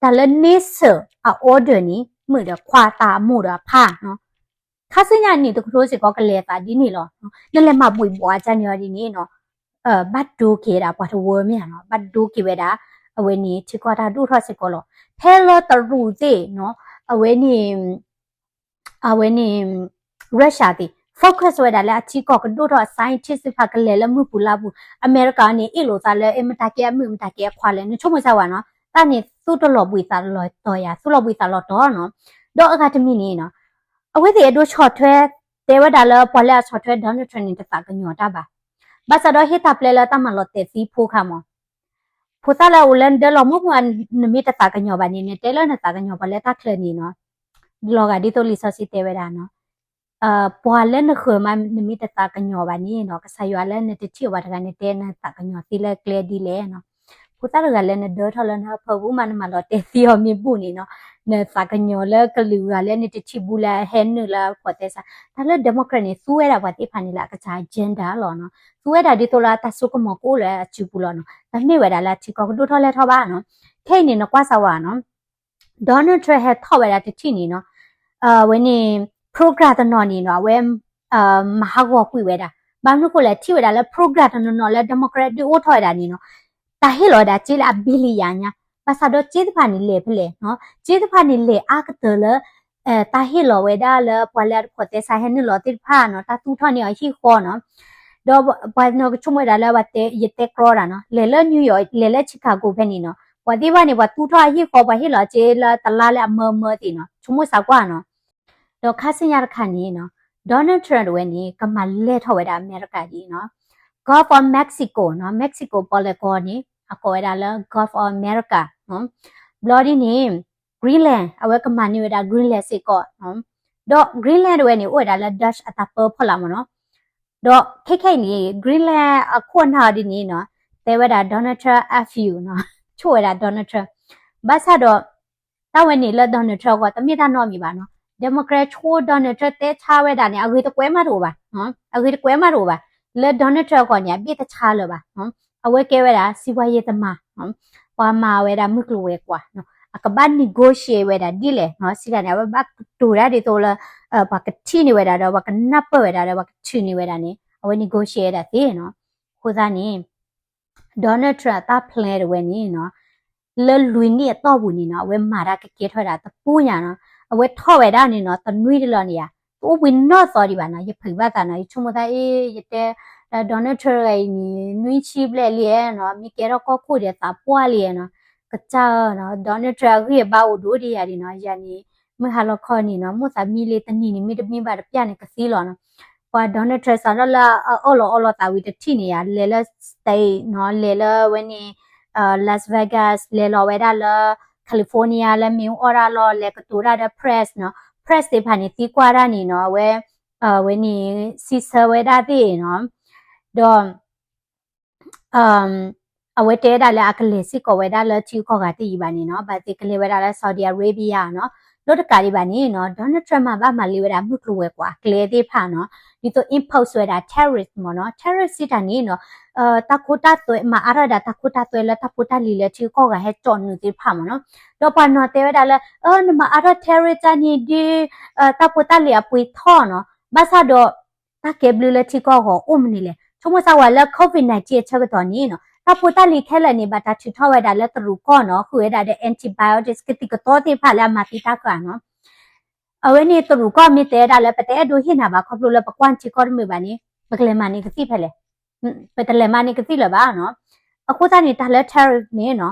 တၢ်လၢန့ဆၢၣ်အ order န့ၣ် မုၣ်ဒီးခွါ တၢ်အမိၢ်ဒီးအဖါနီၤ. ခါဆူညါနံၣ်တကထိစ့ၢ်ကီးကလဲၤသးဒ်န့ၣ်လီၤ. နလဲၤမၤဘှံးဘှီးအါန့ၢ်အီၤဒ်န့ၣ်နီၤ ဘၣ်ဒိက့ၤဝဲဒၣ်ပှၤတဝၢမ့ၢ်ဧါနီၤ ဘၣ်ဒိက့ၤဝဲဒၣ် အဝဲန့ၣ်ထံကီၢ်တၢ်ဒိၣ်ထီၣ်စ့ၢ်ကီးလီၤ. ဖဲလၢတရူးသ့ၣ်နီၤ အဝဲန့ၣ် အဝဲန့ၣ် Russia သ့ၣ် focus ဝဲဒၣ်လၢအထံကီၢ်ကဒိၣ်ထီၣ် scientist သ့ၣ်တဖၣ်ကလဲၤလၢမုၢ်ပူၤလါပူၤ အမဲရကၤန့ၣ် အ့ၣ်လိာ်သးလၢ အဲ မတၤကဲအမုၣ် မတၤကဲအခွါလဲၣ် နဆိကမိၣ်စၢ်ဝဲနီၤ တၢ်န့ၣ်သူတလီၤဘှံးသးလီၤတီၤယၤ သူလီၤဘှံးသးလီၤတီၤနီၤ. ဒီးအဂၤတမံၤန့ၣ်နီၤ အဝဲသ့ၣ်အဲၣ်ဒိးဆီၣ်ထွဲ တဲဝဲဒၣ်လၢပှၤလၢအဆီၣ်ထွဲ Donald Trump န့ၣ် တသးကညီၤတၢ်ဘၣ်. ဘၣ်ဆၣ်ဒီးဟ့ၣ်တၢ်ပျဲလၢတၢ်မၤလီၤတဲာ်သံဖိခါမး ဖိသၣ်လၢအအိၣ်လၢနဒၢလီၤမုၢ်မုၢ် နမ့ၢ်တသးကညီၤဘၣ်န့ၣ် နတဲလၢနသးကညီၤပှၤလၢတၢ်ချၢန့ၣ်နီၤ လီၤဂာ်ဒ်သိးလံာ်စီဆှံတဲဝဲဒၣ်နီၤ ပှၤလၢနဃၢၤမး နမ့ၢ်တသးကညီၤဘၣ်န့ၣ်နီၤ ကစၢ်ယွၤလၢနတထံၣ်အီၤဘၣ်တဂၤ နတဲနသးကညီၤသ့လၢကျဲဒ်လဲၣ်နီၤ. ဖိသၣ်တဂၤလၢနဒၢထီၣ်လၢနဟၢဖၢပူၤမး နမၤလီၤတဲာ်သံအီၤမ့ၢ်ဘူၣ်န့ၣ်နီၤ နသးကညီၤလၢကလုာ်ဂၤလၢနတထံၣ်ဘူးလၢအဟဲနုာ်လၢအဖိးသဲစး တၢ်လၢ Democrat န့ၣ် သူဝဲဒၣ်ပှၤသ့ၣ်တဖၣ်န့ၣ်လၢအကစၢ် agenda လီၤနီၤ သူဝဲဒၣ်ဒ်သိးလၢအတၢ်စိကမီၤကအိၣ်လၢအစုပူၤလီၤနီၤ တမ့ၢ်ဝဲဒၣ်လၢအထံကီၢ်ကဒိၣ်ထီၣ်လဲၢ်ထီၣ်ဘၣ်နီၤ. ခဲအံၤန့ၣ်နကွၢ်စၢ်ဝဲနီၤ Donald Trump ဟဲထီၣ်ဝဲဒၣ်တထံၣ်န့ၣ်နီၤ အဝဲန့ၣ် program တနီၤန့ၣ်နီၤ အဝဲ မၤဟးဂီၤကွံာ်ဝဲဒၣ် ဘၣ်မနုၤဃိလဲၣ် ထံၣ်ဝဲဒၣ်လၢ program တနီၤနီၤလၢ Democrat ဒုးအိၣ်ထီၣ်ဝဲဒၣ်န့ၣ်နီၤ တၢ်ဟ့ၣ်လီၤဝဲဒၣ်စ့လၢအ billion ညါ ဘၣ်ဆၣ်ဒီးစ့တဖၣ်န့ၣ်လဲၤဖဲလဲၣ်နီၤ စ့တဖၣ်န့ၣ်လဲၤအါကတၢၢ်လၢ တၢ်ဟ့ၣ်လီၤဝဲဒၣ်လၢပှၤလၢအတဖိးသဲစးဟဲနုာ်လီၤသ့ၣ်တဖၣ်နီၤ တၢ်သူၣ်ထီၣ်န့ၢ်အီၤဟံၣ်ဃီနီၤ ဒီးပှၤနီၤကဆိကမိၣ်ဝဲဒၣ်လၢ ယတဲကြီတၢ်နီၤ လဲၤလၢ New York လဲၤလၢ Chicago ဖဲန့ၣ်နီၤ ပှၤသ့ၣ်တဖၣ်န့ၣ် ပှၤသူၣ်ထီၣ်အဟံၣ်ဃီ ပှၤဟ့ၣ်လီၤစ့လၢတလါလၢအမၢမၢသ့ၣ်နီၤ ဆိကမိၣ်စၢ်ကွၢ်နီၤ ဒီးခါဆူညါတခါန့ၣ်နီၤ Donald Trump တဝဲန့ၣ် ကမၤလဲၢ်ထီၣ်ဝဲဒၣ်အမဲရကၤဒ်နီၤ Gulf of Mexico နီၤ Mexico ပီၣ်လဲၣ်ကီၢ်န့ၣ် အကိးဝဲဒၣ်လၢ Gulf of America နီၤ ဘျီဒ်န့ၣ် Greenland အဝဲကမၤန့ၢ်ဝဲဒၣ် Greenland စ့ၢ်ကီး ဒီး Greenland တဝဲန့ၣ် အိၣ်ဝဲဒၣ်လၢ Dutch အတၢ်ပၢဖီလာ်မ့ၢ်နီၤ ဒီးခဲခဲအံၤန့ၣ် Greenland အခိၣ်အနၢ်အီၤဒ်န့ၣ်နီၤ တဲဝဲဒၣ် Donald Trump F U နီၤ ဆိၣ်ဝဲဒၣ် Donald Trump ဘၣ်ဆၣ်ဒီး တၢ်ဝဲန့ၣ်လၢ Donald Trump အဂီၢ် တမ့ၢ်တၢ်နီတမံၤဘၣ်နီၤ Democrat ဆိ Donald Trump တဲဆါဝဲဒၣ်န့ၣ် အဂ့ၤတကွဲးမးတအိၣ်ဘၣ် အဂ့ၤတကွဲးမးတအိၣ်ဘၣ် လၢ Donald Trump အဂီၢ်န့ၣ် အဘ့ၣ်တဆါလၢၤဘၣ် အဝဲကဲဝဲဒၣ် စီးပွားရေးသမား ပှၤမၤဝဲဒၣ်မုၢ်ကျိၤဝဲၤကွာ် အကဘၣ် negotiate ဝဲဒၣ်ဒ်လဲၣ် စံးတၢ်န့ၣ် အဝဲဘၣ်ကတိၤတၢ်ဒ်သိးလၢ ပှၤကထံၣ်န့ၢ်ဝဲဒၣ်ဒီး ပှၤကနၢ်ပၢၢ်ဝဲဒၣ်ဒီး ပှၤကထုးန့ၢ်ဝဲဒၣ်န့ၣ် အဝဲ negotiate ဝဲဒၣ်သ့နီၤ အဃိသတးန့ၣ် Donald Trump အတၢ် plan တဝဲန့ၣ်နီၤ လၢလွံၢ်နံၣ်အတီၢ်ပူၤန့ၣ်နီၤ အဝဲမၤတၢ်ကကဲထီၣ်ဝဲဒၣ်တပူၤညါနီၤ အဝဲထီၣ်ဝဲဒၣ်န့ၣ်နီၤ တနွံတလီၤန့ၣ်ဧါ တအိၣ်ဘှံးနီၢ်သီဒံးဘၣ်နီၤ ယဖုးဘၣ်သးနီၤ ယဆိကမိၣ်သးအ့ ယတဲ Donald Trump တဂၤအံၤန့ၣ် နွံဆံဘျဲၣ်လံနီၤ မ့ၢ်ကဲထီၣ်ကီၢ်ခိၣ်ဒီးသးပှၢ်လံနီၤ ကစၢ်နီၤ Donald Trump အဂံၢ်အဘါအိၣ်ဒိၣ်ဒံးယၤဒံးနီၤ ယၤန့ၣ် မုၢ်ဟါလီၤခီန့ၣ်နီၤ မိၣ်သးမံလံတနံၤန့ၣ် မ့တမံဘၣ်တပျၢ်န့ၣ်ကသံလီၤနီၤ ပှၤ Donald Trump စးထီၣ်လၢအအၢၣ်လီၤအီလီၤသးဝံၤတထံၣ်န့ၣ်ဧါ လဲၤလၢ state နီၤ လဲၤလၢဝဲန့ၣ် Las Vegas လဲၤလီၤဝဲဒၣ်လၢ California လၢမ့ၣ်အူအီၣ်တၢ်လီၢ် လဲၤကတိၤတၢ်ဒီး press နီၤ press သ့ၣ်တဖၣ်န့ၣ် သံကွၢ်တၢ်န့ၣ်နီၤ အဝဲ ဝဲန့ၣ် စံးဆၢဝဲဒၣ်သ့ၣ်နီၤ ဒီး အဝဲတဲဝဲဒၣ်လၢအကလဲၤစ့ၢ်ကီးဝဲဒၣ်လၢထံဂုၤကီၢ်ဂၤသ့ၣ်အံၤဘၣ်န့ၣ်နီၤ, ဘၣ်သ့ၣ်ကလဲၤဝဲဒၣ်လၢ Saudi Arabia နီၤ, ဒီးတကးဒံးဘၣ်န့ၣ်နီၤ Donald Trump မ့ၢ်ဘၣ်မၤလံဝဲဒၣ်မုၢ်ကျိၤဝဲၤကွာ်အကျဲသ့ၣ်တဖၣ်နီၤ, ဒ်သိး impose ဝဲဒၣ် tariff မ့ၢ်နီၤ, tariff စံးတၢ်န့ၣ်နီၤ တၢ်ခိတၢ်သွဲ မၤအါထီၣ်ဝဲဒၣ်တၢ်ခိတၢ်သွဲလၢတၢ်ဖိတၢ်လံၤလၢထံဂုၤကီၢ်ဂၤဟဲကၠီၣ်နုာ်သ့ၣ်တဖၣ်မ့ၢ်နီၤ, ဒီးပှၤနီၤတဲဝဲဒၣ်လၢ အၢ နမၤအါထီၣ် tariff တၢ်န့ၣ်ဒုး တၢ်ဖိတၢ်လံၤအပှ့ၤထီၣ်နီၤ, ဘၣ်ဆၣ်ဒီး တၢ်ကဲဘျုးလၢထံဂုၤကီၢ်ဂၤအိၣ်မနုၤလဲၣ်, ဆိကမိၣ်စၢ်ဝဲလၢ COVID nineteen အဆၢကတီၢ်န့ၣ်နီၤ တၢ်ဖိတၢ်လံၤခဲလၢာ်န့ၣ် ဘၣ်တၢ်ထုးထီၣ်ဝဲဒၣ်လၢတရူးကီၢ်နီၤ, ဃုာ်ဝဲဒၣ်ဒီး antibiotics ကသံၣ်ကသီသ့ၣ်တဖၣ်လၢအမၤသံတၢ်ဃာ်နီၤ, အဝဲန့ၣ်တရူးကီၢ်မ့ၢ်တဲဝဲဒၣ်လၢ ပတအဲၣ်ဒိးဟ့ၣ်နၤဘၣ် ခီဖျိလၢပကွၢ်ထံကီၢ်တမုာ်ဘၣ်န့ၣ် ပကလဲၤမၤန့ၢ်ကသံၣ်ဖဲလဲၣ်, ပတလဲၤမၤန့ၢ်ကသံၣ်လၢၤဘၣ်နီၤ, အဃိသတးန့ၣ် တၢ်လၢ tariff န့ၣ်နီၤ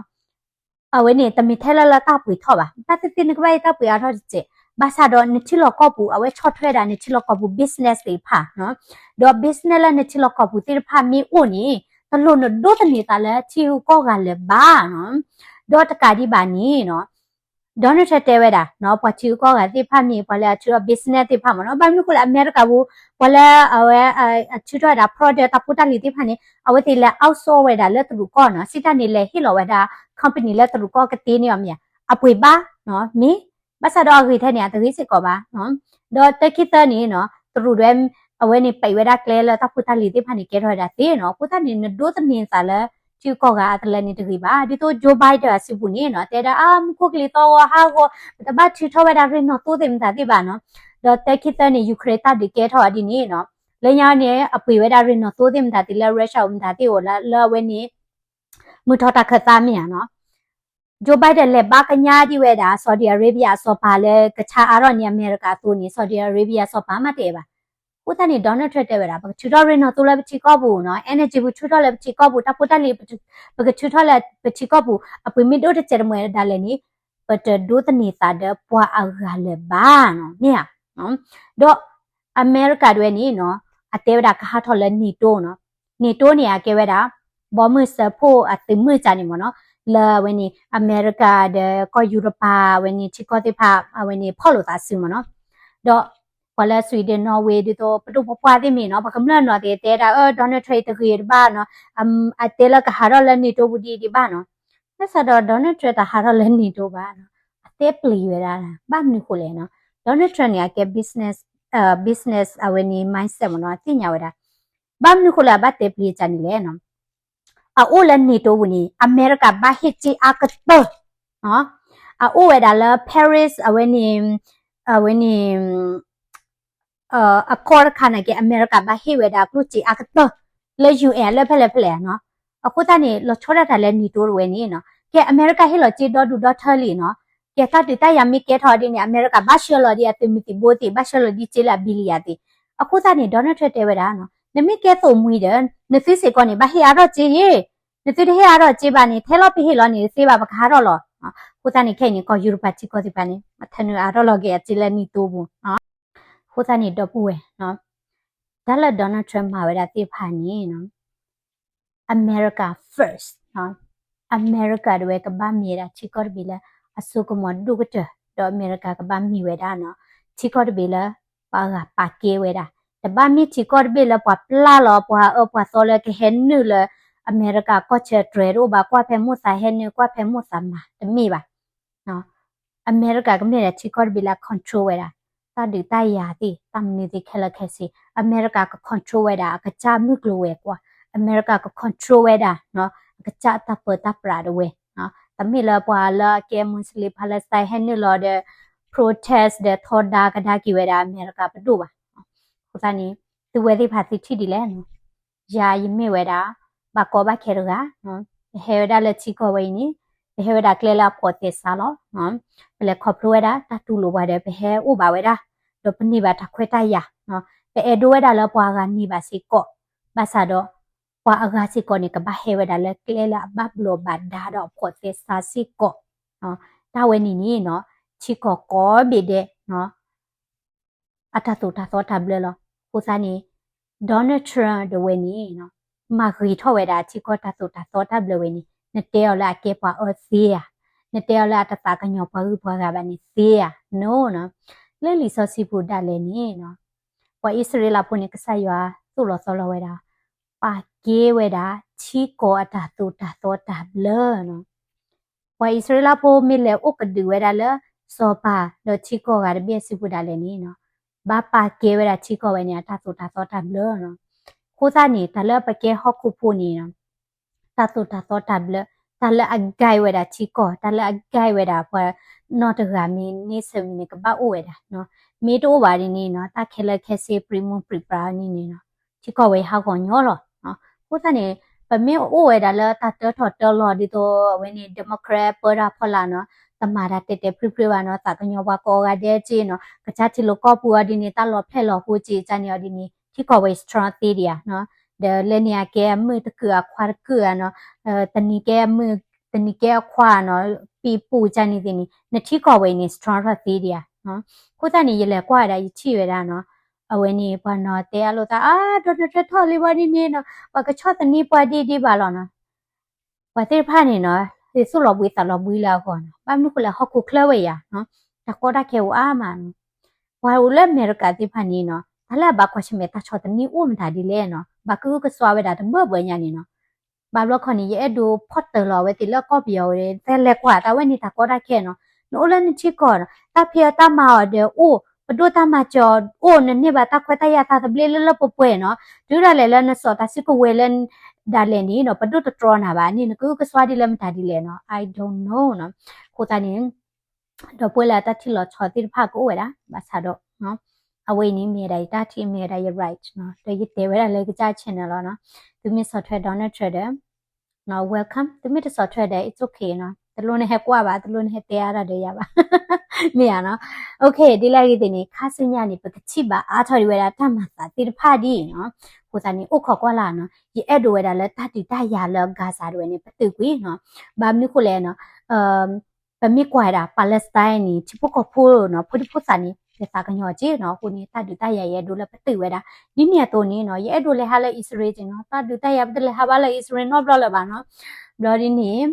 အဝဲန့ၣ် တမ့ၢ်ထဲလၢလၢတၢ်ပှ့ၤထီၣ်ဘၣ်, ဘၣ်သ့ၣ်သ့ၣ်နကဘၣ်ဟ့ၣ်တၢ်ပှ့ၤအါထီၣ်တစဲး, ဘၣ်ဆၣ်ဒီးနထံလီၢ်ကီၢ်ပူၤ အဝဲဆီၣ်ထွဲဒၣ်နထံလီၢ်ကီၢ်ပူၤ business သ့ၣ်တဖၣ်နီၤ, ဒီး business လၢနထံလီၢ်ကီၢ်ပူၤသ့ၣ်တဖၣ်မ့ၢ်အိၣ်န့ၣ် တလိၣ်နဒိးသန့ၤသးလၢထံဂုၤကီၢ်ဂၤလၢၤဘၣ်နီၤ, ဒီးတကးဒံးဘၣ်န့ၣ်နီၤ Donald Trump တဲဝဲဒၣ်နီၤ ပှၤထံဂုၤကီၢ်ဂၤသ့ၣ်တဖၣ်မ့ၢ်ပှၤလၢအထုးထီၣ် business သ့ၣ်တဖၣ်မ့ၢ်နီၤ, ဘၣ်မနုၤအဃိလဲၣ် အမဲရကၤပူၤ ပှၤလၢအဝဲ အထုးထီၣ်ဝဲဒၣ် product တၢ်ဖိတၢ်လံၤသ့ၣ်တဖၣ်န့ၣ် အဝဲသ့ၣ်လဲၤ outsource ဝဲဒၣ်လၢတရူးကီၢ်နီၤ, စံးတၢ်န့ၣ်လဲၤဟ့ၣ်လီၤဝဲဒၣ် company လၢတရူးကီၢ်ကတ့န့ၢ်အီၤမ့ၢ်ဧါ, အပှ့ၤဘၣ်နီၤ မ့ၢ် ဘၣ်ဆၣ်ဒီးအဂ့ၤထဲန့ၣ် အတဂ့ၤစ့ၢ်ကီးဘၣ်နီၤ, ဒီးတၢ်ခံသၢန့ၣ်နီၤ တရူးဒွဲ အဝဲန့ၣ်ပံးဝဲဒၣ်ကျဲလၢတၢ်ဖိတၢ်လံၤသ့ၣ်တဖၣ်န့ၣ် ကဲထီၣ်ဝဲဒၣ်သ့နီၤ, အဃိသတးန့ၣ် နဒိးသန့ၤသးလၢ ထံဂုၤကီၢ်ဂၤအတလၢန့ၣ်တဂ့ၤဘၣ်, ဒ်သိး Joe Biden အစုပူၤန့ၣ်နီၤ တဲဒၣ်အါ မူခိၣ်ကလံၤသီဂီၤဟးဂီၤ ပတဘၣ်ထုးထီၣ်ဝဲဒၣ်ရ့ၣ်နီၣ်သိသ့ၣ်မတၤသ့ၣ်ဘၣ်နီၤ, ဒီးတၢ်ခံသၢန့ၣ် Ukraine တၢ်ဒုးကဲထီၣ်အီၤဒ်န့ၣ်နီၤ, လၢညါန့ၣ် အပှ့ၤဝဲဒၣ်ရ့ၣ်နီၣ်သိသ့ၣ်မတၤသ့ၣ်လၢ Russia အိၣ်မတၤသ့ၣ်အိၣ်လၢ လၢအဝဲန့ၣ် မုၢ်ထီၣ်တၢ်ခၢၣ်သးမ့ၢ်ဧါနီၤ, Joe Biden လဲၤဘါကညါဒံးဝဲဒၣ် Saudi Arabia အစီၤပၤလၢကဆါအါထီၣ်န့ၢ်အမဲရကၤအသိးန့ၣ် Saudi Arabia အစီၤပၤမ့ၢ်တအဲၣ်ဘၣ်, အဃိသတးန့ၣ် Donald Trump တဲဝဲဒၣ် ပကထုးထီၣ်ရ့ၣ်နီၣ်သိလၢပထံကီၢ်ပူၤနီၤ, energy ပကထုးထီၣ်လၢပထံကီၢ်ပူၤ, တၢ်ဖိတၢ်လံၤ ပကထုးထီၣ်လၢပထံကီၢ်ပူၤ, အပှ့ၤမ့ၢ်ဒိၣ်တစဲးတမှဲၤဒၣ်လဲာ်န့ၣ် ပတဒိးသန့ၤသးဒီးပှၤအဂၤလၢၤဘၣ်နီၤ, မ့ၢ်ဧါ, ဒီးအမဲရကၤဒၣ်ဝဲန့ၣ်နီၤ အတဲဝဲဒၣ်ကဟးထီၣ်လၢ NATO နီၤ, NATO န့ၣ် အကဲဝဲဒၣ် ဘီမုၢ်စၢဖှိၣ်အသုးမုၢ်ကၢန့ၣ်မ့ၢ်နီၤ, လၢအဝဲန့ၣ် အမဲရကၤဒီးကီၢ်ယူရပၤ အဝဲန့ၣ်ထံကီၢ်သ့ၣ်တဖၣ် အဝဲန့ၣ်ဖီၣ်လိာ်သးစုမ့ၢ်နီၤ, ဒီးပှၤလၢ Sweden Norway ဒ်သိးပဒိၣ်ပပှၢ်သ့ၣ်မ့ၢ်နီၤ, ပှၤကမျၢၢ်နီၤသ့ၣ်တဲဒၣ် အၢ Donald Trump တဂ့ၤတဘၣ်နီၤ, အတဲလၢကဟးထီၣ်လၢ NATO ပူၤဒ်ဒံးဘၣ်နီၤ, ဘၣ်ဆၣ်ဒီး Donald Trump တဟးထီၣ်လၢ NATO ဘၣ်နီၤ, အတဲပျံၤဝဲဒၣ် ဘၣ်မနုၤဃိလဲၣ်နီၤ, Donald Trump န့ၣ် အကဲ business, business အဝဲန့ၣ် mindset မ့ၢ်နီၤ, အသ့ၣ်ညါဝဲဒၣ်, ဘၣ်မနုၤဃိလၢအဘၣ်တဲပျံၤကၢန့ၣ်လဲၣ်နီၤ, အအိၣ်လၢ NATO ပူၤန့ၣ် အမဲရကၤဘၣ်ဟ့ၣ်စ့အါကတၢၢ်, အအိၣ်ဝဲဒၣ်လၢ Paris အဝဲန့ၣ်, အဝဲန့ၣ် အကီၢ်တခါန့ၣ်က့ အမဲရကၤဘၣ်ဟ့ၣ်ဝဲဒၣ်ကျိၣ်စ့အါကတၢၢ် လၢ UN လၢဖဲလဲၣ်ဖဲလဲၣ်နီၤ, အဃိသတးန့ၣ် လီၤဆီဒၣ်တၢ်လၢ NATO တဝဲန့ၣ်နီၤ, ကဲအမဲရကၤဟ့ၣ်လီၤစ့ဒီဒူၣ်ဒီထၢလံနီၤ, ကဲတၢ်ဒုးတၢ်ယၤမ့ၢ်ကဲထီၣ်ဒ်န့ၣ် အမဲရကၤဘၣ်ဆှၢလီၤဒ်အသုးမုၢ်သံၣ်ဘိသ့ၣ် ဘၣ်ဆှၢလီၤဒ်စ့လၢအ billion သ့ၣ်, အဃိသတးန့ၣ် Donald Trump တဲဝဲဒၣ်နီၤ, နမ့ၢ်ကဲသိၣ်မှံဒီး နသုစ့ၢ်ကီးန့ၣ် ဘၣ်ဟ့ၣ်အါထီၣ်စ့ယ့ၢ်, နသုတဟ့ၣ်အါထီၣ်စ့ဘၣ်န့ၣ် ထဲလီၤပဟ့ၣ်လီၤန့ၣ် တသ့ဘၣ် ပကဟးထီၣ်လီၤ, အဃိသတးန့ၣ် ခဲအံၤန့ၣ် ကီၢ်ယူရပၤထံကီၢ်သ့ၣ်တဖၣ်န့ၣ် မထၢနုာ်အါထီၣ်လီၤက့ၤအစ့လၢ NATO ပူၤ အဃိသတးန့ၣ် ဒီပုၢ်ဝဲၢ်, တၢ်လၢ Donald Trump မၤဝဲဒၣ်သ့ၣ်တဖၣ်န့ၣ် America first, America တဝဲကဘၣ်မ့ၢ်ဝဲဒၣ်ထံကီၢ်တဘ့ၣ်လၢအစိကမီၤဒိၣ်ကတၢၢ်, ဒီး America ကဘၣ်မ့ၢ်ဝဲဒၣ် ထံကီၢ်တဘ့ၣ်လၢ ပှၤအဂၤပာ်ကဲဝဲဒၣ်, တဘၣ်မ့ၢ်ထံကီၢ်တဘ့ၣ်လၢပှၤပျၢ်လီၤပှၤအၢပှၤသီလၢကဟဲနုာ်လၢ America ကီၢ်ဆၢတြဲၤတအိၣ်ဘၣ်, ကွၢ်ဖဲမိၣ်သးဟဲနုာ် ကွၢ်ဖဲမိၣ်သးမၤ တမ့ၢ်ဘၣ် အမဲရကၤကမ့ၢ်ဒၣ်ထံကီၢ်တဘ့ၣ်လၢအ control ဝဲဒၣ် တၢ်ဒုးတၢ်ယၤသ့ၣ် တၢ်မနုၤသ့ၣ်ခဲလၢာ်ခဲဆ့, အမဲရကၤက control ဝဲဒၣ် အကစၢ်မုၢ်ကျိၤဝဲၤကွာ်, အမဲရကၤက control ဝဲဒၣ် အကစၢ်တၢ်ပၢတၢ်ပြးတဝဲ, တမ့ၢ်လၢပှၤလၢအကဲ Muslim Palestine ဟဲနုာ်လီၤဒီး protest ဒီးထီဒါကဒါက့ၤဝဲဒၣ်အမဲရကၤပဒိၣ်ဘၣ်, အဃိသတးန့ၣ် သုဝဲသ့ၣ်တဖၣ်သုထံၣ်ဒ်လဲၣ် ယၤယမ့ၢ်ဝဲဒၣ် ဘၣ်ကီဘၣ်ခဲတဂၤ, ပဟဲဝဲဒၣ်လၢထံကီၢ်ဝဲအံၤန့ၣ် ပဟဲဝဲဒၣ်ကျဲလၢအဖှီၣ်သဲးစးလီၤ, ပလဲၤခီဖျိဝဲဒၣ်တၢ်တူၢ်လိာ်ပှၤဒီး ပဟဲအိၣ်ဘၣ်ဝဲဒၣ်, ဒီးပန့ၢ်ဘၣ်တၢ်ခွဲးတၢ်ယာ်, ပအဲၣ်ဒိးဝဲဒၣ်လၢပှၤအဂၤန့ၢ်ဘၣ်စ့ၢ်ကီး, ဘၣ်ဆၣ်ဒီး ပှၤအဂၤစ့ၢ်ကီးန့ၣ် ကဘၣ်ဟဲဝဲဒၣ်လၢကျဲလၢအဘၣ်ဘျီးဘၣ်ဒါဒီးအဖှီၣ်သဲးစးစ့ၢ်ကီး, တၢ်ဝဲန့ၣ်န့ၣ် ထံကီၢ်ကိးဘ့ၣ်ဒဲး အတၢ်သိၣ်တၢ်သီတၢ်ဘျၢလီၤ. အဃိသတးန့ၣ် Donald Trump တဝဲန့ၣ် မၤဂ့ၤထီၣ်ဝဲဒၣ်ထံကီၢ်တၢ်သိၣ်တၢ်သီတၢ်ဘျၢဝဲန့ၣ် နတဲအီၤလၢအကဲပှၤအၢသ့ဧါ, နတဲအီၤလၢအတသးကညီၤပှၤဂုၤပှၤဂၤဘၣ်န့ၣ်သ့ဧါ, no နီၤ. လၢလံာ်စီဆှံပူၤဒၣ်လဲာ်န့ၣ် ပှၤအံၣ်စရ့လးဖိန့ၣ် ကစၢ်ယွၤသိၣ်လီၤသီလီၤဝဲဒၣ် ပာ်ကဲဝဲဒၣ်ထံကီၢ်အတၢ်သိၣ်တၢ်သီတၢ်ဘျၢနီၤ. ပှၤအံၣ်စရ့လးဖိမ့ၢ်လဲၤအိၣ်ကဒုးဝဲဒၣ်လၢ စီၤပၤဒီးထံကီၢ်ဂၤတဘ့ၣ်အစုပူၤဒၣ်လဲာ်န့ၣ်နီၤ, ဘၣ်ပာ်ကဲဝဲဒၣ်ထံကီၢ်ဝဲန့ၣ် အတၢ်သိၣ်တၢ်သီတၢ်ဘျၢနီၤ. အဃိသတးန့ၣ် တၢ်လၢပကဲဟီၣ်ခိၣ်ဖိန့ၣ်နီၤ တၢ်သိၣ်တၢ်သီတၢ်ဘျၢ, တၢ်လၢအ guide ဝဲဒၣ်ထံကီၢ်, တၢ်လၢအ guide ဝဲဒၣ်ပှၤနီတဂၤမ့ၢ်န့ဆၢၣ်မံၤန့ၣ် ကဘၣ်အိၣ်ဝဲဒၣ်နီၤ. မ့ၢ်တအိၣ်ဘၣ်ဒ်န့ၣ်နီၤ တၢ်ခဲလၢာ်ခဲဆ့ပြံမူပြံပြါန့ၣ်န့ၣ်နီၤ ထံကီၢ်ဝဲဟးဂီၤညီလီၤ. အဃိသတးန့ၣ် ပမ့ၢ်အိၣ်ဝဲဒၣ်လၢတၢ်တၢထီၣ်တၢလီၤဒ်သိးအဝဲန့ၣ် Democrat ပၢတၢ်ဖီလာ်နီၤ, တမၤတၢ်တဲာ်တဲာ်ဖျုးဖျုးဘၣ်နီၤ, သးကညီၤပှၤကိးဂၤဒဲးက့နီၤ, ကစၢ်ထံလီၢ်ကီၢ်ပူၤအီၤဒ်န့ၣ် တၢ်လီၤဖျဲၣ်လီၤဟိက့ၤကန့ၣ်အီၤဒ်န့ၣ် ထံကီၢ်ဝဲ strong သ့ဒံးဧါနီၤ. ဒီးလၢန့ၣ်အကဲအမုၣ်တကုာ်အခွါတကုာ်ဧါနီၤ, တနံၤကဲအမုၣ် တနံၤကဲအခွါနီၤ, ပံၤပူၤကန့ၣ်သ့ၣ်န့ၣ် နထံကီၢ်ဝဲအံၤန့ၣ် strong ထီၣ်သ့ဒံးဧါနီၤ. အဃိသတးန့ၣ် ယလဲၤကွၢ်ဝဲဒၣ် ယထံၣ်ဝဲဒၣ်နီၤ အဝဲန့ၣ် ပှၤနီၤတဲအလိာ်သး အါ Donald Trump ထီၣ်လံဝဲဒ်န့ၣ်နီၤ ပှၤကဆီၣ်သနံးပှၤဒ်ဒ်ဘၣ်လီၤနီၤ. ပှၤသ့ၣ်တဖၣ်န့ၣ်နီၤ သုးလီၤဘှံးသးလီၤဘှံးလၢအဂီၢ်နီၤ, ဘၣ်မနုၤဃိလဲၣ် ဟီၣ်ခိၣ်ချၢဝဲယၤနီၤ, တၢ်ကီတၢ်ခဲအိၣ်အါမးနီၤ. ပှၤအိၣ်လၢအမဲရကၤသ့ၣ်တဖၣ်န့ၣ်နီၤ တၢ်လၢအဘၣ်ကွၢ်ဆၢၣ်မဲာ်တၢ်ဆီၣ်သနံးအိၣ်မတၤဒ်လဲၣ်နီၤ, ဘၣ်ကအုကစွါဝဲဒၣ်တဘၢဘၢညါန့ၣ်နီၤ. ဘၣ်ဘျီခီန့ၣ် ယအဲၣ်ဒိးဖီၣ်တၢၢ်လီၤအဝဲသ့ၣ်လၢကီၢ်ပယီၤဝဲ သဲလဲၤကွၢ်တၢ်ဝဲန့ၣ် တၢ်ကီတၢ်ခဲနီၤ, နအိၣ်လၢနထံကီၢ်နီၤ တၢ်ဖံးအီၣ်တၢ်မၤအီၣ်ဒီးအိၣ်, ပဒိၣ်တၢ်မၤစၢၤအီၤအိၣ်, နန့ၢ်ဘၣ်တၢ်ခွဲးတၢ်ယာ်သးသဘျ့လၢလၢပှဲၤပှဲၤနီၤ, တုၤဒၣ်လဲာ်လၢနစီၣ်တၢ်စုကဝဲၤလၢ ဒၣ်လဲာ်န့ၣ်နီၤ ပဒိၣ်တတြီနၤဘၣ်န့ၣ် နကအုကစွါဒ်လၢမတၤဒ်လဲၣ်နီၤ I don't know နီၤ. အဃိသတးန့ၣ် ဒီပုၢ်ဝဲၢ်လၢတၢ်ထံၣ်လီၤဆီသ့ၣ်တဖၣ်ကအိၣ်ဝဲဒၣ် ဘၣ်ဆၣ်ဒီး အဝဲအံၤန့ၣ် မ့ၢ်ဝဲဒၣ်ယတၢ်ထံၣ် မ့ၢ်ဝဲဒၣ်ယ right နီၤ, ဒီးယတဲဝဲဒၣ်လၢကစၢ် channel လီၤနီၤ. သုမ့ၢ်ဆီၣ်ထွဲ Donald Trump ဒီး welcome, သုမ့ၢ်တဆီၣ်ထွဲဒီး it's okay နီၤ, တလိၣ်နဟဲကွၢ်ဘၣ်, တလိၣ်နဟဲတဲအါတၢ်ဒီးယၤဘၣ် မ့ၢ်ဧါနီၤ. Okay, ဒ်လဲၣ်ဂ့ၤသ့ၣ်န့ၣ် ခါဆူညါန့ၣ် ပကထံၣ်ဘၣ်အါထီၣ်ဒံးဝဲဒၣ်တၢ်မၤသးသ့ၣ်တဖၣ်ဒ်အံၤနီၤ. အဃိသတးန့ၣ် အိၣ်ခိးကွၢ်လၢ်နီၤ, ယအဲၣ်ဒိးဝဲဒၣ်လၢတၢ်ဒုးတၢ်ယၤလၢ Gaza ဒၣ်ဝဲန့ၣ် ပတုာ်ကွံာ်နီၤ. ဘၣ်မနုၤဃိလဲၣ်နီၤ ပမ့ၢ်ကွၢ်ဝဲဒၣ် Palestine န့ၣ် ထံဖိကီၢ်ဖိနီၤ ဖိဒံဖိသၣ်န့ၣ် ယသးကညီၤက့နီၤ. အဃိန့ၣ် တၢ်ဒုးတၢ်ယၤယအဲၣ်ဒိးလၢပတုာ်ဝဲဒၣ် ဒ်န့ၣ်အသိးန့ၣ်နီၤ ယအဲၣ်ဒိးလဲၤဟးလၢအံၣ်စရ့လးက့နီၤ, တၢ်ဒုးတၢ်ယၤပတလဲၤဟးဘၣ်လၢအံၣ်စရ့လးနီတဘျီလၢၤဘၣ်နီၤ. ဘျီဒ်န့ၣ်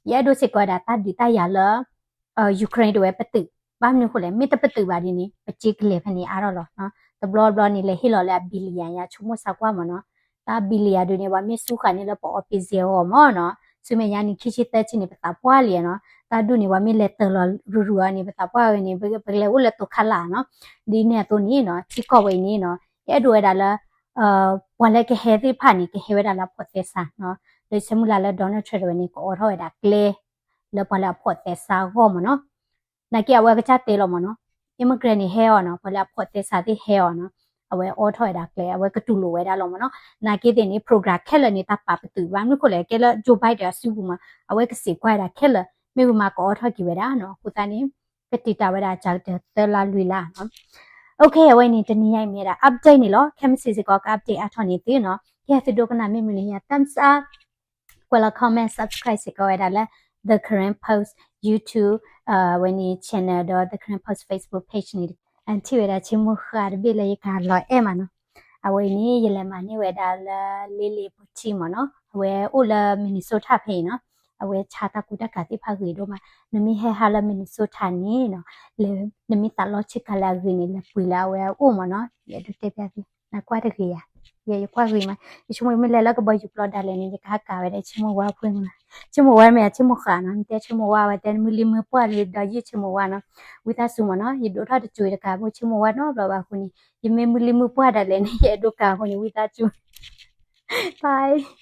ယအဲၣ်ဒိးစ့ၢ်ကီးဝဲဒၣ်တၢ်ဒုးတၢ်ယၤလၢ Ukraine ဒၣ်ဝဲပတုာ်, ဘၣ်မနုၤဃိလဲၣ် မ့ၢ်တပတုာ်ဘၣ်ဒ်န့ၣ် ပစ့ကလဲၤဖဲန့ၣ်အါထီၣ်လီၤ. တဘျီဘျီန့ၣ် လဲၤဟ့ၣ်လီၤလၢအ billion ယဆိကမိၣ်စၢ်ကွၢ်မ့ၢ်နီၤ, တၢ် billion ဒုးန့ၣ် ပှၤမ့ၢ်ဆူဃာ်န့ၣ်လၢပအီၣ်ပ့ၤစဲးအဂီၢ်မ့ၢ်နီၤ, ဆူမဲာ်ညါန့ၣ် ခံဆံသၢဆံန့ၣ် ပသးပှၢ်လံနီၤ, တၢ်ဒုးန့ၣ် ပှၤမ့ၢ်လဲၤတၢၤလီၤရူၤရူၤအီၤန့ၣ် ပသးပှၢ်ဝဲန့ၣ် ပကလဲၤအိၣ်လၢတိၤခးလၢ်နီၤ, ဒ်န့ၣ်အသိးန့ၣ်နီၤ ထံကီၢ်ဝဲအံၤန့ၣ်နီၤ ယအဲၣ်ဒိးဝဲဒၣ်လၢ ပှၤလၢကဟဲသ့ၣ်တဖၣ်န့ၣ် ကဟဲဝဲဒၣ်လၢအဖိးသဲစးနီၤ, ဒီးဆၢမုၢ်လၢ်လၢ Donald Trump ဒၣ်ဝဲန့ၣ် ကအိးထီၣ်ဝဲဒၣ်ကျဲ လၢပှၤလၢအဖိးသဲစးအဂီၢ်မ့ၢ်နီၤ, နာ်က့အဝဲကစၢ်တဲလီၤမ့ၢ်နီၤ, immigrant န့ၣ်ဟဲအီၤနီၤ, ပှၤလၢအဖိးသဲစးသ့ၣ်ဟဲအီၤနီၤ, အဝဲအိးထီၣ်ဝဲဒၣ်ကျဲ အဝဲကတူၢ်လိာ်ဝဲဒၣ်လီၤမ့ၢ်နီၤ, နာ်က့သ့ၣ်န့ၣ် program ခဲလၢာ်န့ၣ် တၢ်ပာ်ပတုာ်ဘၣ် မနုၤဃိလဲၣ် ကဲလၢ Joe Biden အစုပူၤမ့ၢ် အဝဲကစံးကွၢ်ဝဲဒၣ်ခဲလၢာ် မ့ၢ်ဝံၤမးကအိးထီၣ်က့ၤဝဲဒၣ်နီၤ, အဃိသတးန့ၣ် ကတံာ်တာ်ဝဲဒၣ်အကတၢၢ်သၢလါလွံၢ်လါနီၤ Okay အဝဲန့ၣ် တနံၤညါအံၤမ့ၢ်ဝဲဒၣ် update န့ၣ်လီၤ, ခဲမုၢ်ဆ့ၣ်စ့ၢ်ကီးက update အါထီၣ်န့ၢ်သုနီၤ, ကဲသုဒိကနၣ်မ့ၢ်မုာ်န့ၣ် ယ thumbs up, ကွဲးလီၤ comment, subscribe စ့ၢ်ကီးဝဲဒၣ်လၢ The Karen Post YouTube ဝဲန့ၣ် channel ဒီး The Karen Post Facebook page န့ၣ် အထံၣ်ဝဲဒၣ်ဆ့မိၢ်ဃၢ်တဘ့ၣ်လၢယကလီၤအဲၣ်မးနီၤ, အဝဲအံၤန့ၣ် ယလဲၤမၤန့ၢ်ဝဲဒၣ်လၢ Lily Boutique မ့ၢ်နီၤ, အဝဲအိၣ်လၢ Minnesota ဖဲအံၤနီၤ, အဝဲဆါတၢ်ကူတၢ်ကၤသ့ၣ်တဖၣ်ဂ့ၤဒိၣ်မး, နမ့ၢ်ဟဲဟးလၢ Minnesota န့ၣ်နီၤ, နမ့ၢ်သးလီဆ့ကၤလၢအဂ့ၤန့ၣ် လဲၤပှ့ၤလၢအဝဲအအိၣ်မ့ၢ်နီၤ, ယအဲၣ်ဒိးတဲပျးသု နကွၢ်တဂ့ၤယၤ, ယဲယကွၢ်ဂ့ၤမး, ယဆိကမိၣ်မ့ၢ်လဲၤလၢကဘီယူၤပျီဒၣ်လဲာ်န့ၣ် ယကဟးကၤဝဲဒၣ်ဆ့မိၢ်ဝါအဖိမ့ၢ်, ဆ့မိၢ်ဝါမ့ၢ်ဆ့မိၢ်ဃၢ်နီၤ, နတဲဆ့မိၢ်ဝါဝဲတဲမုၢ်လံမုၢ်ပှၢ်လံဒီးယုၢ်ဆ့မိၢ်ဝါနီၤ, ဝံသးစူၤမ့ၢ်နီၤ, ယဒိးထီၣ်တစိၤတကးဖိဆ့မိၢ်ဝါနီတဘျီဘၣ်အဃိန့ၣ်, ယမ့ၢ်မုၢ်လံမုၢ်ပှၢ်ဒၣ်လဲာ်န့ၣ် ယအဲၣ်ဒိးကၤအဃိန့ၣ် ဝံသးစူၤ, bye.